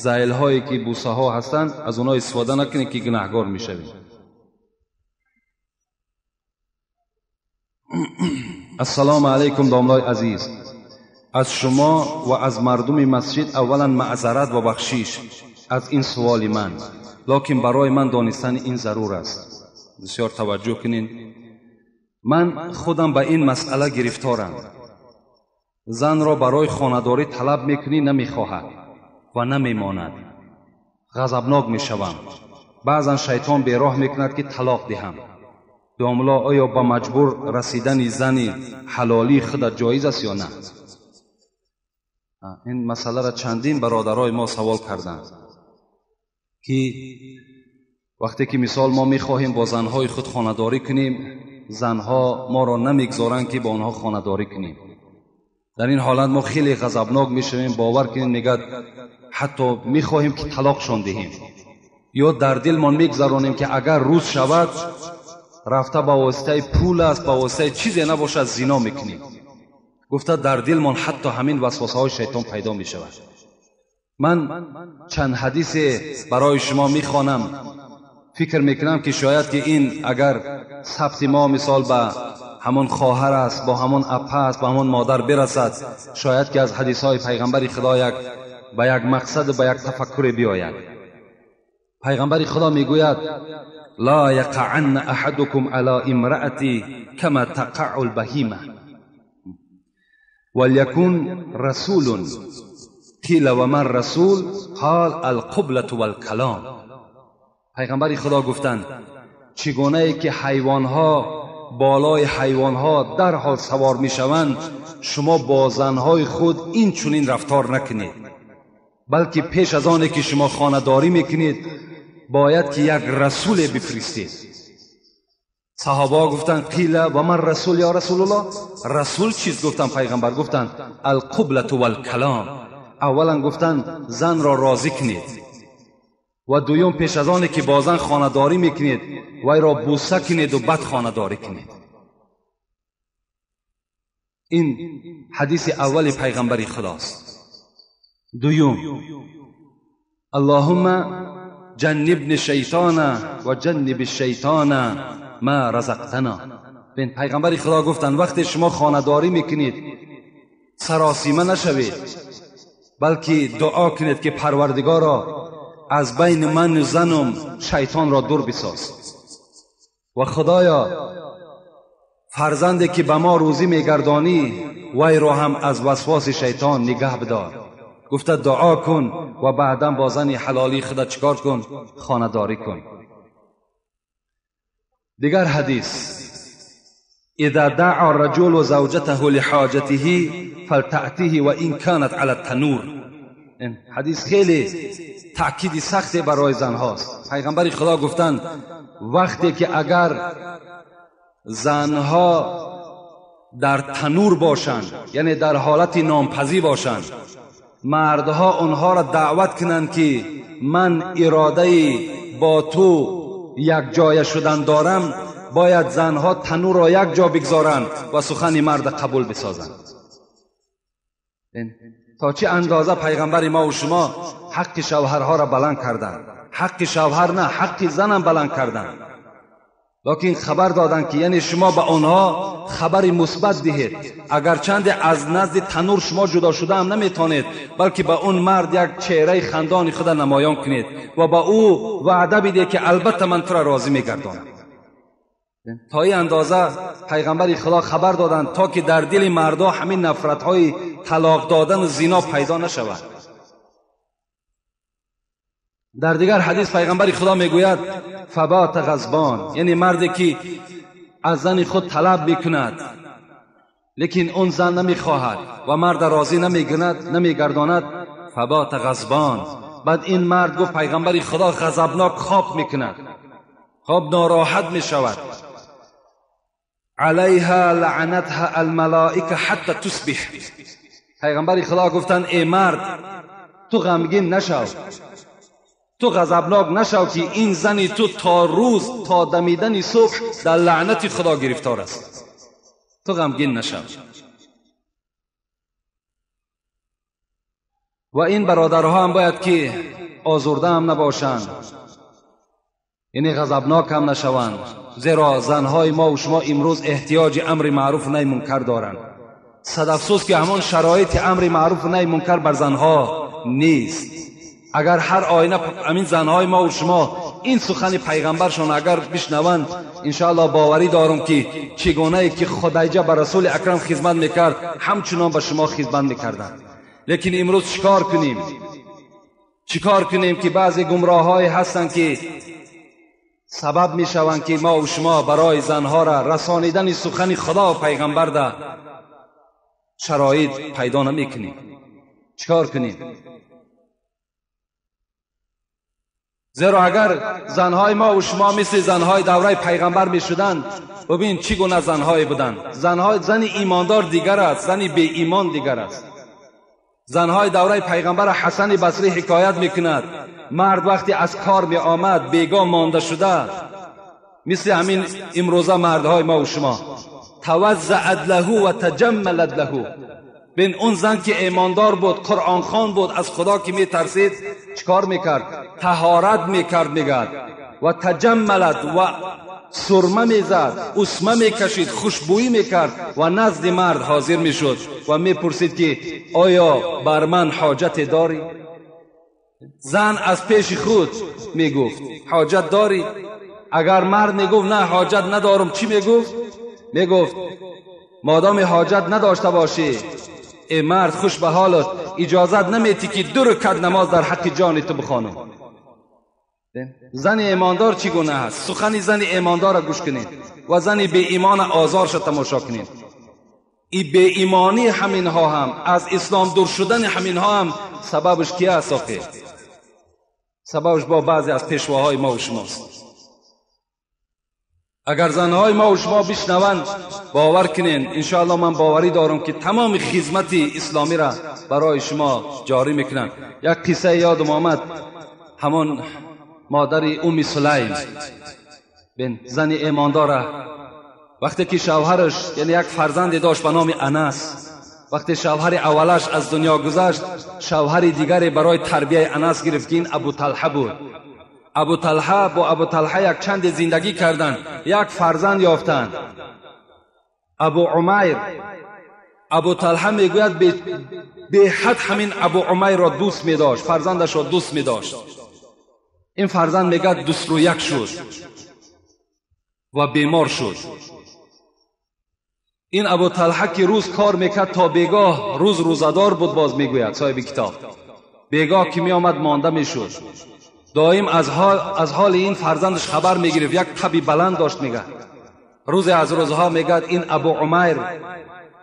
зайлҳое ки бӯсаҳо ҳастанд, аз онҳо истифода накунед ки гунаҳгор мешавед. Ассалому алайкум домлои азиз. Аз шумо ва аз мардуми масҷид аввалан маъзарат ва бахшиш аз ин суоли ман, лекин барои ман донистани ин зарур аст. Бисёр таваҷҷӯҳ кунед. Ман худам ба ин масъала гирифторам. Занро барои хонадорӣ талаб мекунӣ, намехоҳад ва намемонад. Ғазабнок мешавам. Баъзан шайтон бероҳ мекунад, ки талоқ диҳам. Домулло, оё ба маҷбур расидани зани ҳалолии худат ҷоиз аст ё на? Ин масъаларо чандин бародарои мо савол карданд, ки вақте ки мисол мо мехоҳем бо занҳои худ хонадорӣ кунем, занҳо моро намегзоранд, ки бо онҳо хонадорӣ кунем. Дар ин ҳолат мо хеле ғазабнок мешавем, бовар кунед, мегӯяд, ҳатто мехоҳем, ки талоқшон диҳем, ё дар дилмон мегзаронем, ки агар рӯз шавад, рафта ба воситаи пул аст, ба воситаи чизе набошад, зино мекунем. Гуфта дар дилмон ҳатто ҳамин васвасаҳои шайтон пайдо мешавад. Ман чанд ҳадисе барои шумо мехонам. Фикр мекунам, ки шояд ки ин агар сабти мо мисол ба ҳамон хоҳар аст, бо ҳамон апа аст, ба ҳамон модар бирасад, шояд ки аз ҳадисҳои пайғамбари Худо як ба як мақсад, ба як тафаккуре биёяд. Пайғамбари Худо мегӯяд: ла яқаанна аҳадукум ала имраати кама тақаъу лбаҳима валякун расулун қила ва ман расул қол алқублату валкалом. Пайғамбари Худо гуфтанд: чӣ гунае ки ҳайвонҳо болои ҳайвонҳо дарҳол савор мешаванд, шумо бо занҳои худ ин чунин рафтор накунед, балки пеш аз оне ки шумо хонадорӣ мекунед, бояд ки як расуле бифиристед. Саҳобаҳо гуфтанд: қила ва ман расул ё расулуллоҳ? Расул чиз? Гуфтанд пайғамбар, гуфтанд: алқублату валкалом. Аввалан гуфтанд, занро розӣ кунед, ва дуюм, пеш аз оне ки бо зан хонадорӣ мекунед, вайро бӯса кунеду баъд хонадорӣ кунед. Ин ҳадиси аввали пайғамбари Худост. Дуюм: аллоҳумма ҷаннибни шайтона ва ҷанниби шайтона ма разақтана. Бин, пайғамбари Худо гуфтанд: вақте шумо хонадорӣ мекунед, саросима нашавед, балки дуо кунед, ки Парвардигоро, аз байни ману занум шайтонро дур бисоз, ва Худоё, фарзанде ки ба мо рӯзӣ мегардонӣ, вайро ҳам аз васвоси шайтон нигаҳ бидор. Гуфта дуо кун ва баъдан бо зани ҳалолии худат чикор кун? Хонадорӣ кун. Дигар ҳадис: إذا دعا الرجل زوجته لحاجته فلتأته وإن كانت على التنور. این حدیث خیلی تأکید سختی برای زنهاست. پیغمبر خدا گفتند وقتی که اگر زنها در تنور باشند، یعنی در حالت نانپزی باشند، مردها آنها را دعوت کنند که من اراده با تو یک جای شدن دارم، باید زنها تنور را یک جا بگذارند و سخن مرد قبول بسازند. تا چه اندازه پیغمبر ما و شما حق شوهرها را بلند کردند. حق شوهر نه، حق زنم بلند کردند. لکن خبر دادند که یعنی شما به آنها خبر مثبت دهید، اگرچند از نزد تنور شما جدا شده هم نمیتونید، بلکه به اون مرد یک چهره خندان خود نمایان کنید و به او وعده بدید که البته من تو را راضی میگردانم. تا این اندازه پیغمبر خدا خبر دادند تا که در دل مردا همین نفرت های طلاق دادن و زنا پیدا نشود. در دیگر حدیث پیغمبر خدا میگوید فبات غضبان، یعنی مردی که از زن خود طلب میکند لیکن اون زن نمیخواهد و مرد راضی نمیگرداند، فبات غضبان. بعد این مرد گفت پیغمبر خدا غضبناک خواب میکند، خواب ناراحت میشود. علیها لعنتها الملائکه حتی تصبح. پیغمبر خدا گفتند ای مرد، تو غمگین نشو، تو غضبناک نشو که این زنی تو تا روز، تا دمیدن صبح در لعنت خدا گرفتار است. تو غمگین نشو. و این برادرها هم باید که آزرده هم نباشند، یعنی غضبناک هم نشوند، زیرا زنهای ما و شما امروز احتیاج امر معروف و نهی منکر دارند. صد افسوس که همان شرایط امر معروف و نهی منکر بر زنها نیست. اگر هر آینه همین زنهای ما و شما ин сухани пайғамбаршон агар бишнаванд, иншоаллоҳ боварӣ дорам ки чӣ гунае ки Худайҷа ба Расули Акрам хизмат мекард, ҳамчунон ба шумо хизмат мекарданд. Лекин имрӯз чикор кунем? Чикор кунем ки баъзе гумроҳҳое ҳастанд ки сабаб мешаванд ки мо ва шумо барои занҳоро расонидани сухани Худо ва пайғамбар да шароит пайдо намекунем. Чикор кунем? Зеро агар занҳои мо ва шумо мисли занҳои давраи пайғамбар мешуданд, бибин чӣ гуна занҳое буданд. Зани имондор дигар аст, зани беимон дигар аст. Занҳои давраи пайғамбар Ҳасани Басрӣ ҳикоят мекунад, мард вақте аз кор меомад бегоҳ монда шуда, мисли ҳамин имрӯза мардҳои мо ва шумо, таваззаат лаҳу ва таҷаммалат лаҳу. Бин он зан ки имондор буд, қуръонхон буд, аз Худо ки метарсид, чикор мекард? Таҳорат мекард, мегӯяд, ва таҷаммалат, ва сурма мезад, усма мекашид, хушбӯӣ мекард ва назди мард ҳозир мешуд ва мепурсид ки оё бар ман ҳоҷате дорӣ? Зан аз пеши худ мегуфт ҳоҷат дорӣ? Агар мард мегуфт на, ҳоҷат надорам, чӣ мегуфт? Мегуфт модоми ҳоҷат надошта бошӣ, эй мард, хуш ба ҳолат, иҷозат наметӣ ки 2 ракат намоз дар ҳаққи ҷони ту бихонам. Зани имондор чӣ гуна аст? Сухани зани имондорро гӯш кунед ва зани беимона озорша тамошо кунед. И беимонӣ ҳаминҳо ҳам, аз ислом дур шудани ҳаминҳо ҳам сабабаш ки аст? Охир сабабаш бо баъзе аз пешвоҳои мо ва шумост. Агар занҳои мо ва шумо бишнаванд, бовар кунед, иншоаллоҳ ман боварӣ дорам ки тамоми хизмати исломиро барои шумо ҷорӣ мекунанд. Як қиссае ёдам омад, ҳамон модари Умми Сулайм, бин зани имондора, вақте ки шавҳараш, яъне як фарзанде дошт ба номи Анас, вақте шавҳари аввалаш аз дунё гузашт, шавҳари дигаре барои тарбияи Анас гирифт ки ин Абу Талҳа буд. Абу Талҳа бо Абу Талҳа як чанде зиндагӣ карданд, як фарзанд ёфтанд, Абу Умайр. Абу Талҳа мегӯяд беҳад ҳамин Абу Умайрро дӯст медошт, фарзандашро дӯст медошт. Ин фарзанд мегӯяд 21 шуд ва бемор шуд. Ин Абу Талҳа ки рӯз кор мекард то бегоҳ, рӯз рӯзадор буд, боз мегӯяд соҳиби китоб, бегоҳ ки меомад монда мешуд. Доим аз ҳоли ин фарзандаш хабар мегирифт, як таби баланд дошт. Мегӯяд рӯзе аз рӯзҳо мегӯяд ин Абу Умайр,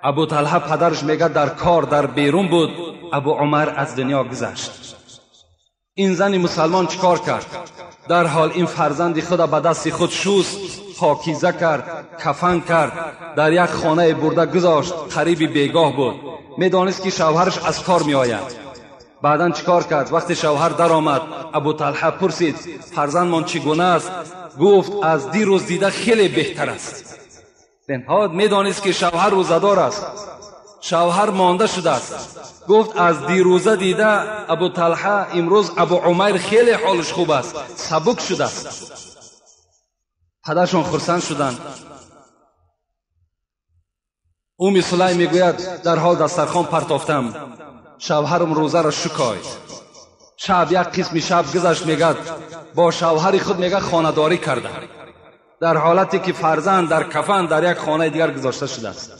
Абу Талҳа падараш мегӯяд дар кор дар берун буд, Абу Умайр аз дунё гузашт. Ин зани мусалмон чӣ кор кард? Дарҳол ин фарзанди худро ба дасти худ шуст, покиза кард, кафан кард, дар як хонае бурда гузошт. Қариби бегоҳ буд, медонист ки шавҳараш аз кор меояд. Баъдан чӣ кор кард? Вақте шавҳар даромад, Абу Талҳа пурсид фарзандмон чӣ гуна аст? Гуфт аз дирӯз дида хеле беҳтар аст. Медонист ки шавҳар рӯзадор аст, шавҳар монда шудааст. Гуфт аз дирӯза дида Абу Талҳа имрӯз Абу Умайр хеле ҳолаш хуб аст, сабук шудааст. Падаршон хурсанд шуданд. Умми Сулайм мегӯяд дарҳол дастархон партофтам, шавҳарам рӯзаро шукоид. Шаб як қисми шаб гузашт, мегӯяд бо шавҳари худ мегӯяд хонадорӣ кардам, дар ҳолате ки фарзанд дар кафан дар як хонаи дигар гузошта шудааст.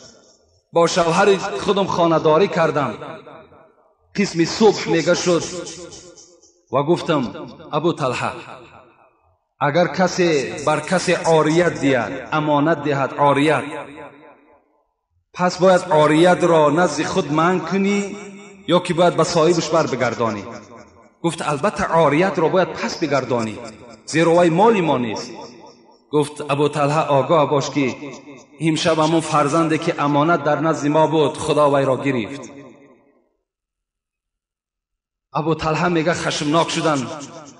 Бо шавҳари худам хонадорӣ кардам. Қисми субҳ мега шуд ва гуфтам Абу Талҳа, агар касе бар касе орият диҳад, амонат диҳад, орият, пас бояд ориятро назди худ манъ кунӣ ё ки бояд ба соҳибаш бар бигардонӣ? Гуфт албатта ориятро бояд пас бигардонӣ, зеро вай моли мо нест. Гуфт Абу Талҳа огоҳ бош ки имшаб ҳамон фарзанде ки амонат дар назди мо буд, Худо вайро гирифт. Абу Талҳа мега хашмнок шуданд.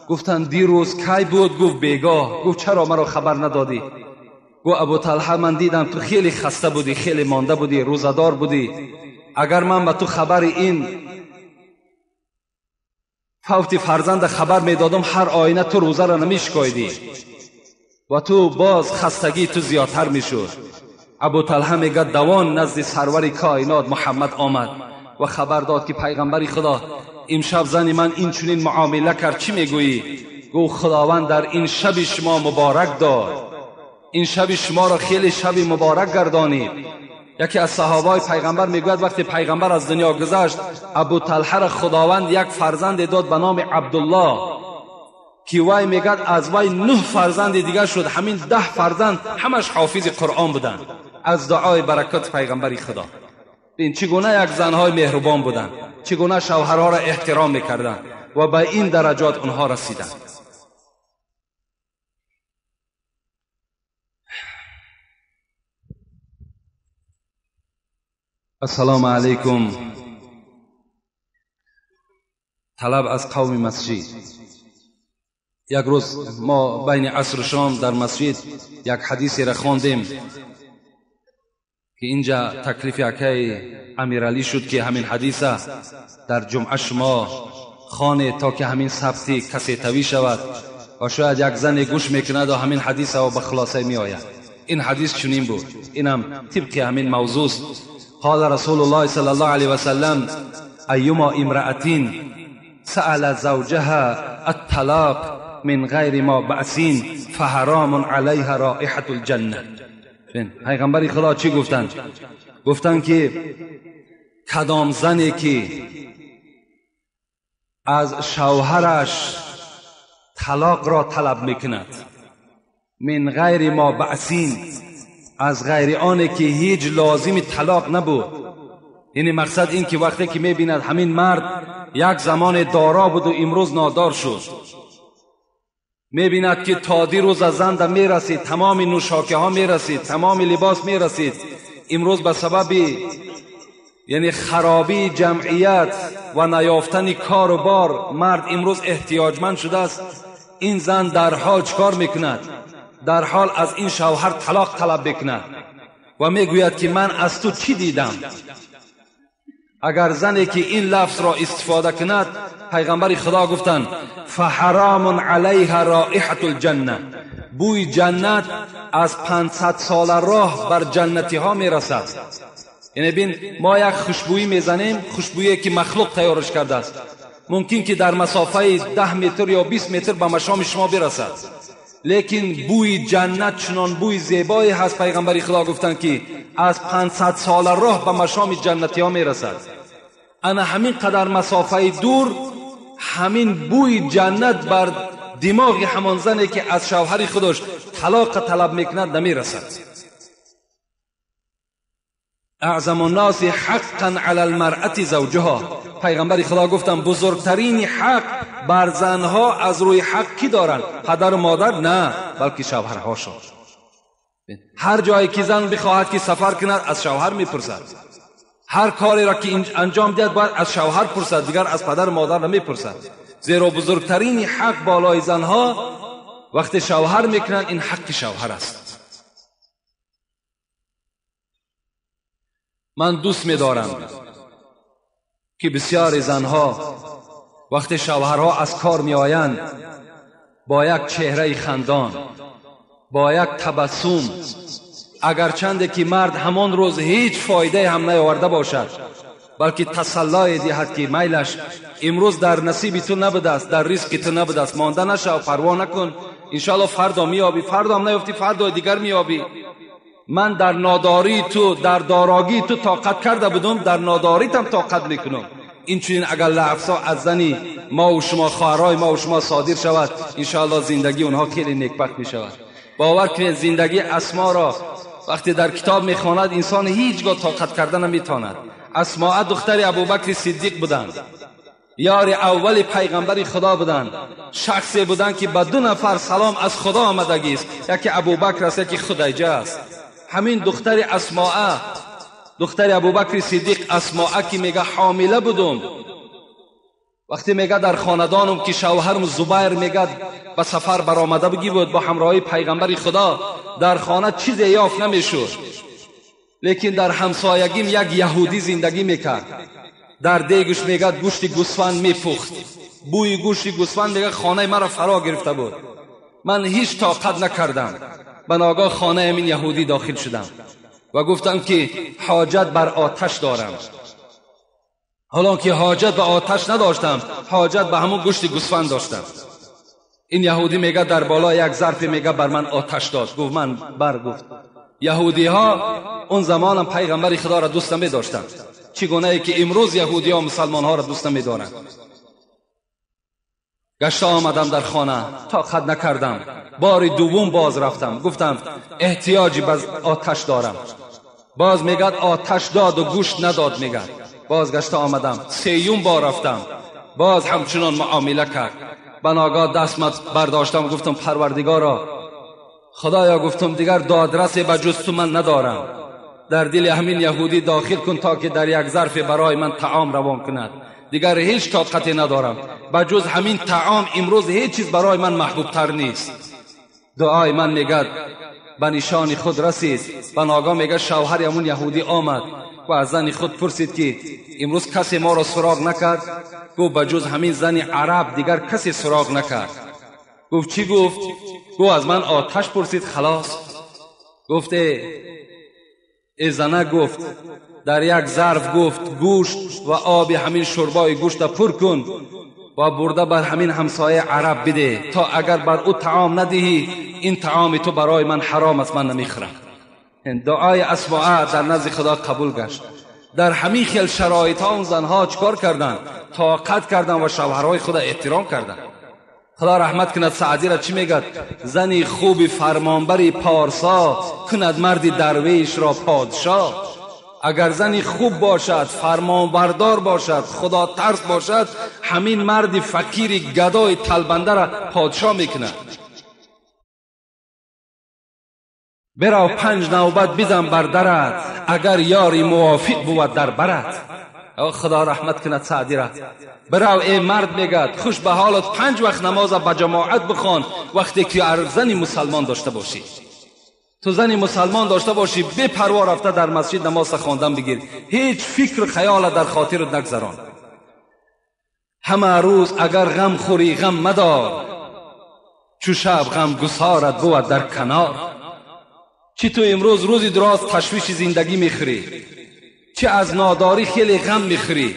Гуфтанд дирӯз кай буд? Гуфт бегоҳ. Гуфт чаро маро хабар надодӣ? Гуфт Абу Талҳа ман дидам ту хеле хаста будӣ, хеле монда будӣ, рӯзадор будӣ. Агар ман ба ту хабари ин фавти фарзанда хабар медодам, ҳар оина ту рӯзаро намешикоидӣ ва ту боз хастагии ту зиёдтар мешуд. Абу Талҳа мегӯяд давон назди сарвари коинот Муҳаммад омад ва хабар дод ки пайғамбари Худо имшаб зани ман ин чунин муомила кард, чӣ мегӯӣ? گفت خداوند در این شب شما مبارک داد، این شب شما را خیلی شب مبارک گردانید. یکی از صحابای پیغمبر میگوید وقتی پیغمبر از دنیا گذشت، ابو طلحه را خداوند یک فرزند داد به نام عبدالله که وی میگد از وی 9 فرزند دیگر شد. همین 10 فرزند همش حافظ قرآن بودند از دعای برکت پیغمبر خدا. این چگونه یک زنهای مهربان بودند، چگونه شوهرها را احترام میکردند و به این درجات آنها رسیدند. السلام علیکم. طلب از قوم مسجد. یک روز ما بین عصر و شام در مسجد یک حدیثی را خواندیم که اینجا تکلیف یکی امیرعلی شد که همین حدیث در جمعه شما خوانید تا که همین ثبتی کسی توی شود و شاید یک زن گوش میکند و همین حدیث و به خلاصه می آید. این حدیث چنین بود، اینم طبق همین موضوع است. قال رسول الله صلی الله علیه وسلم ایما امرأة سأل زوجها الطلاق من غیر ما بأس فحرام علیها رائحة الجنة. پیغمبر خدا چی گفتند؟ گفتند که کدام زنی که از شوهرش طلاق را طلب میکند، من غیر ما بأس، از غیر آنی که هیچ لازم طلاق نبود. یعنی مقصد این که وقتی که میبیند همین مرد یک زمان دارا بود و امروز نادار شد، میبیند که تا دیروز از زن میرسید، تمام نوشاکه ها میرسید، تمام لباس میرسید، امروز به سبب یعنی خرابی جمعیت و نیافتن کار و بار مرد امروز احتیاجمند شده است. این زن در حال چکار میکند؟ در حال از این شوهر طلاق طلب بکند و میگوید که من از تو چی دیدم؟ اگر زنی که این لفظ را استفاده کند، پیغمبر خدا گفتند فحرام علیها رائحة الجنه، بوی جنت از 500 سال راه بر جنتی ها میرسد. یعنی بین ما یک خوشبویی میزنیم، خوشبویی که مخلوق تیارش کرده است، ممکن که در مسافه 10 متر یا 20 متر به مشام شما برسد، لیکن بوی جنت چنان بوی زیبایی هست، پیغمبر خدا گفتند که از 500 سال راه به مشام جنتی ها میرسد. انا همین قدر مسافه دور، همین بوی جنت بر دماغ همان زنی که از شوهر خودش طلاق طلب میکند نمیرسد. اعظم الناس حقا علی المرأة زوجها، پیغمبر خدا گفتن بزرگترین حق بر زنها از روی حق کی دارند؟ پدر و مادر نه، بلکه شوهرهاشان. هر جایی که زن بخواهد که سفر کند از شوهر میپرسد، هر کاری را که انجام دهد باید از شوهر پرسد، دیگر از پدر و مادر نمیپرسد. زیرا بزرگترین حق بالای زنها وقتی شوهر میکنند این حق شوهر است. من دوست میدارم که بسیار زنها وقتی شوهرها از کار میآیند با یک چهره خندان، با یک تبسم، اگرچند که مرد همان روز هیچ فایده هم نیاورده باشد، بلکه تسلای دهد که میلش امروز در نصیب تو نبوده است، در ریسک تو نبوده است، مانده نشو، پروا نکن، انشاءالله فردا میابی، فردا هم نیافتی فردا دیگر میابی. من در ناداری تو، در داراگی تو طاقت کرده بودم، در ناداریتم طاقت میکنم. این چنین اگر لفظا از زنی ما و شما، خواهرای ما و شما صادر شود، انشاءالله زندگی اونها خیلی نیکبخت میشود. باور کنید زندگی اسما را وقتی در کتاب میخواند انسان هیچگاه طاقت کرده نمیتواند. اسماء دختر ابوبکر صدیق بودند، یار اول پیغمبر خدا بودند، شخصی بودند که به 2 نفر سلام از خدا آمدگی است، یکی ابوبکر است، یکی خدیجه است. همین دختر اسماء، دختر ابوبکر صدیق اسماء که میگه حامله بودم، وقتی میگه در خاندانم که شوهرم زبیر میگه به سفر برآمده بگی بود با همراهی پیغمبر خدا، در خانه چیزی یافت نمیشد، لیکن در همسایگیم یک یهودی زندگی میکرد، در دیگش میگه گوشت گوسفند میپخت، بوی گوشت گوسفند میگه خانه مرا فرا گرفته بود، من هیچ طاقت نکردم، به ناگاه خانه همین یهودی داخل شدم و گفتم که حاجت بر آتش دارم، حالا که حاجت به آتش نداشتم، حاجت به همون گوشت گوسفند داشتم. این یهودی میگه در بالا یک ظرف میگه بر من آتش داد. گفت من بر گفت یهودی ها اون زمانم پیغمبر خدا را دوست نمی داشتند، چگونه ای که امروز یهودی ها مسلمان ها را دوست نمی دارند. گشت آمدم در خانه، طاقت نکردم، بار دوم باز رفتم، گفتم احتیاجی به آتش دارم. باز میگه آتش داد و گوشت نداد. میگه باز گشت آمدم، سیوم بار رفتم، باز همچنان معامله کرد. بناگاه دست برداشتم، گفتم پروردگارا خدایا، گفتم دیگر دادرس به جز تو من ندارم، در دل همین یهودی داخل کن تا که در یک ظرف برای من طعام روان کند، دیگر هیچ طاقتی ندارم، به جز همین طعام امروز هیچ چیز برای من محبوب تر نیست. دعای من میگه به نشان خود رسید. بناگاه میگه شوهر همون یهودی آمد و از زن خود پرسید که امروز کسی ما را سراغ نکرد؟ گفت به جز همین زن عرب دیگر کسی سراغ نکرد. گفت چی گفت؟ گفت از من آتش پرسید خلاص. گفت ای زنه، گفت در یک ظرف گفت گوشت و آب همین شربای گوشت پر کن و برده بر همین همسایه عرب بده تا اگر بر او طعام ندهی این طعام تو برای من حرام است، من نمیخورم. دعای اسماء در نزد خدا قبول گشت. در همین خیل شرایط ها اون زنها چکار کردند؟ طاقت کردند و شوهرهای خود احترام کردند. خدا رحمت کند سعدی را چی میگد؟ زنی خوب فرمانبری پارسا کند مردی درویش را پادشاه. اگر زنی خوب باشد، فرمانبردار باشد، خدا ترس باشد، همین مرد فقیر گدای تلبنده را پادشاه میکند. برو 5 نوبت بزن بر درت، اگر یاری موافق بود در برت. خدا رحمت کند سعدی را. برو ای مرد میگد خوش به حالت 5 وقت نماز با جماعت بخوان وقتی که زنی مسلمان داشته باشی. تو زنی مسلمان داشته باشی، بی پروا رفته در مسجد نماز خواندن بگیر، هیچ فکر خیال در خاطرت نگذران. همه روز اگر غم خوری غم مدار، چو شب غم گسارت بود در کنار. چی تو امروز روزی دراز تشویش زندگی میخوری، چی از ناداری خیلی غم میخوری،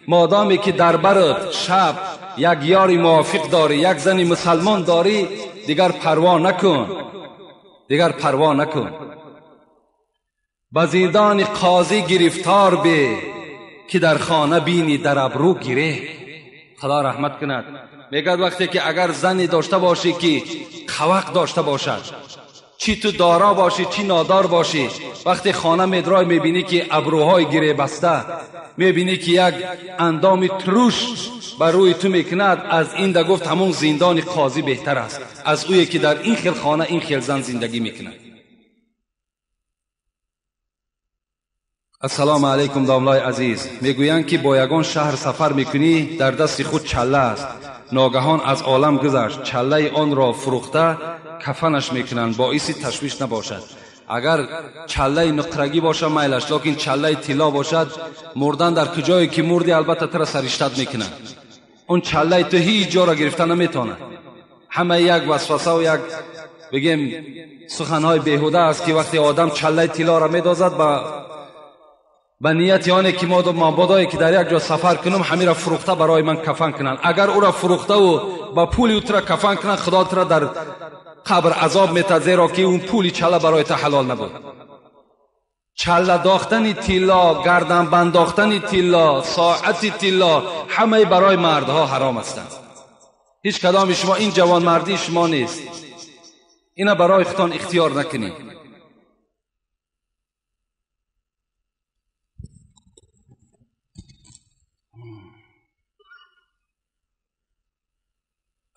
مادامی که در برت شب یک یاری موافق داری، یک زنی مسلمان داری، دیگر پروا نکن، دیگر پروا نکن. به زندان قاضی گرفتار بی که در خانه بینی در ابرو گیره. خدا رحمت کند. میگد وقتی که اگر زنی داشته باشی که قوق داشته باشد، چی تو دارا باشی چی نادار باشی، وقتی خانه میدرای میبینی که ابروهای گره بسته، میبینی که یک اندام تروش بر روی تو میکند، از این ده گفت همون زندان قاضی بهتر است از اویی که در این خیل خانه این خیل زن زندگی میکند. السلام علیکم داملای عزیز. میگویند که با یگان شهر سفر میکنی در دست خود چله است، ناگهان از عالم گذشت، چله آن را فروخته کفنش میکنند، باعث تشویش نباشد. اگر چله نقرگی باشه میلش، لکن چله طلا باشد مردن در کجایی که مردی البته تر سرشتت میکنند. اون چله تو هیچ جا را گرفته نمیتونه. همه یک وسوسه و یک بگیم سخنهای بیهوده است که وقتی آدم چله طلا را میدازد با نیت آنه که ما مبادایی که در یک جا سفر کنم همین را فروخته برای من کفن کنند. اگر او را فروخته و با پولی او را کفن کنند، خدا را در قبر عذاب میته، زیرا که اون پولی چله برای تا حلال نبود. چله داختن طلا، گردن بنداختن طلا، ساعت طلا، همه برای مردها حرام هستند. هیچ کدام شما این جوان مردی شما نیست، اینا برای خودتان اختیار نکنید.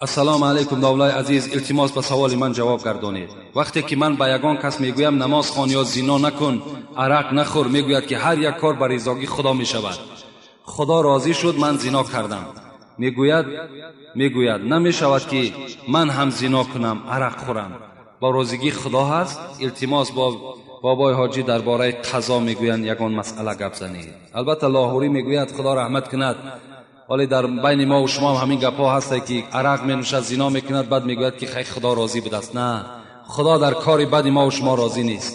السلام علیکم داولای عزیز، التماس به سوال من جواب گردانید. وقتی که من به یگان کس میگویم نماز خوان یا زنا نکن، عرق نخور، میگوید که هر یک کار بر رضاگی خدا میشود. خدا راضی شد من زنا کردم. میگوید نمیشود که من هم زنا کنم، عرق خورم. با رضاگی خدا هست. التماس با بابای حاجی درباره قضا میگویند یگان مسئله گپ زنید. البته لاهوری میگوید خدا رحمت کند، ولی در بین ما و شما هم همین گپا هست که عرق می نوشد، زنا میکند، بعد میگوید که خیلی خدا راضی بوده است. نه، خدا در کار بد ما و شما راضی نیست.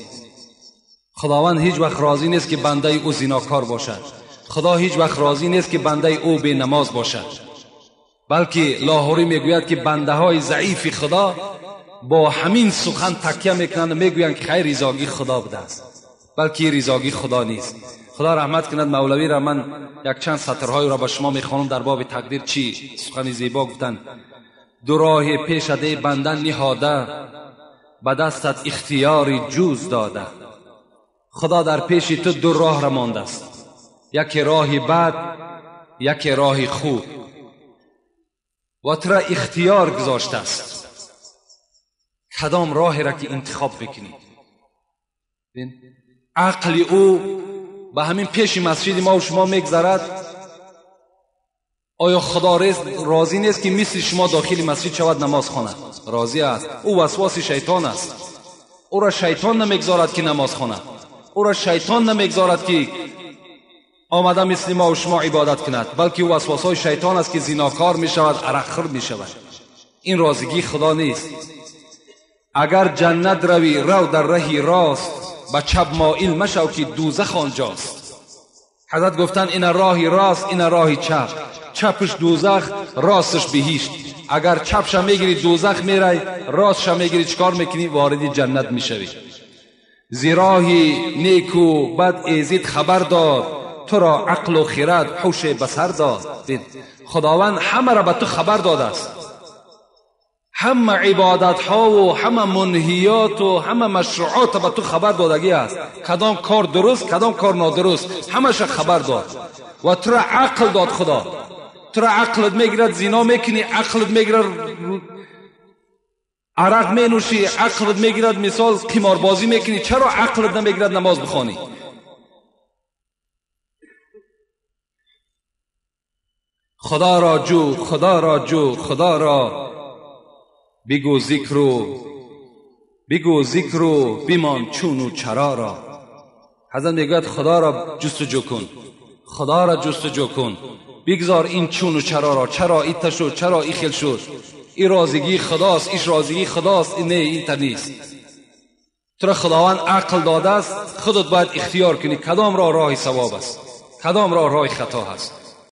خداوند هیچ وقت راضی نیست که بنده او زناکار باشد. خدا هیچ وقت راضی نیست که بنده او بی نماز باشد. Балки Лоҳурӣ мегӯяд ки бандаҳои заифи Худо бо ҳамин сухан такя мекунанд ва мегӯянд ки хайр ризогии Худо будааст, балки ризогии Худо нест. Худо раҳмат кунад Мавлавиро. Ман якчанд сатрҳоеро ба шумо мехонам дар боби тақдир. Чӣ сухани зебо гуфтанд: ду роҳи пешаде банда ниҳода, ба дастат ихтиёри ҷуз дода. Худо дар пеши ту ду роҳ ра мондааст, яке роҳи бад, яке роҳи хуб, ва тура ихтиёр гузоштааст. Кадом роҳеро ки интихоб бикунӣ. Ақли ӯ ба ҳамин пеши масҷиди мо шумо мегзарад. Оё Худо розӣ нест ки мисли шумо дохили масҷид шавад, намоз хонад? Розӣ аст. Ӯ васвоси шайтон аст. Ӯро шайтон намегзорад ки намоз хонад. Ӯро шайтон намегзорад ки омада мисли мо шумо ибодат кунад, балки ӯ васвосҳои шайтон аст ки зинокор мешавад, арақхӯр мешавад. Ин розигии Худо нест. Агар ҷаннат равӣ, рав дар раҳи рост, ба чап моил машав ки дӯзах онҷост. Ҳазрат гуфтанд ина роҳи рост, ина роҳи чап. Чапш дӯзах, ростш биҳишт. Агар чапша мегирӣ дӯзах мерай, ростша мегирӣ чикор мекунӣ? Вориди ҷаннат мешавӣ. Зи роҳи неку бад эзид хабар дод, туро ақлу хирад ҳуше ба сар дод. Худованд ҳамаро ба ту хабар додааст. Ҳама ибодатҳову ҳама мунҳиёту ҳама машруъотро ба ту хабар додагӣ аст. Кадом кор дуруст, кадом кор нодуруст, ҳамаша хабар дод ва туро ақл дод. Худо туро ақлат мегирад, зино мекунӣ, ақлат мегирад, арақ менӯшӣ, ақлат мегирад, мисол қиморбозӣ мекунӣ. Чаро ақлат намегирад намоз бихонӣ? Худоро ҷӯ, Худоро ҷӯ, Худоро бигӯ зикру, бигӯ зикру бимон чуну чароро. Ҳазрат мегӯяд Худоро ҷустуҷӯ кун, Худоро ҷустуҷӯ кун, бигзор ин чуну чароро. Чаро ита шуд, чаро и хел шуд? И розигии Худост, иш розигии Худост, не инта нест. Туро Худованд ақл додааст, худат бояд ихтиёр кунӣ кадом роҳ роҳи савоб аст, кадом роҳ роҳи хато ҳаст.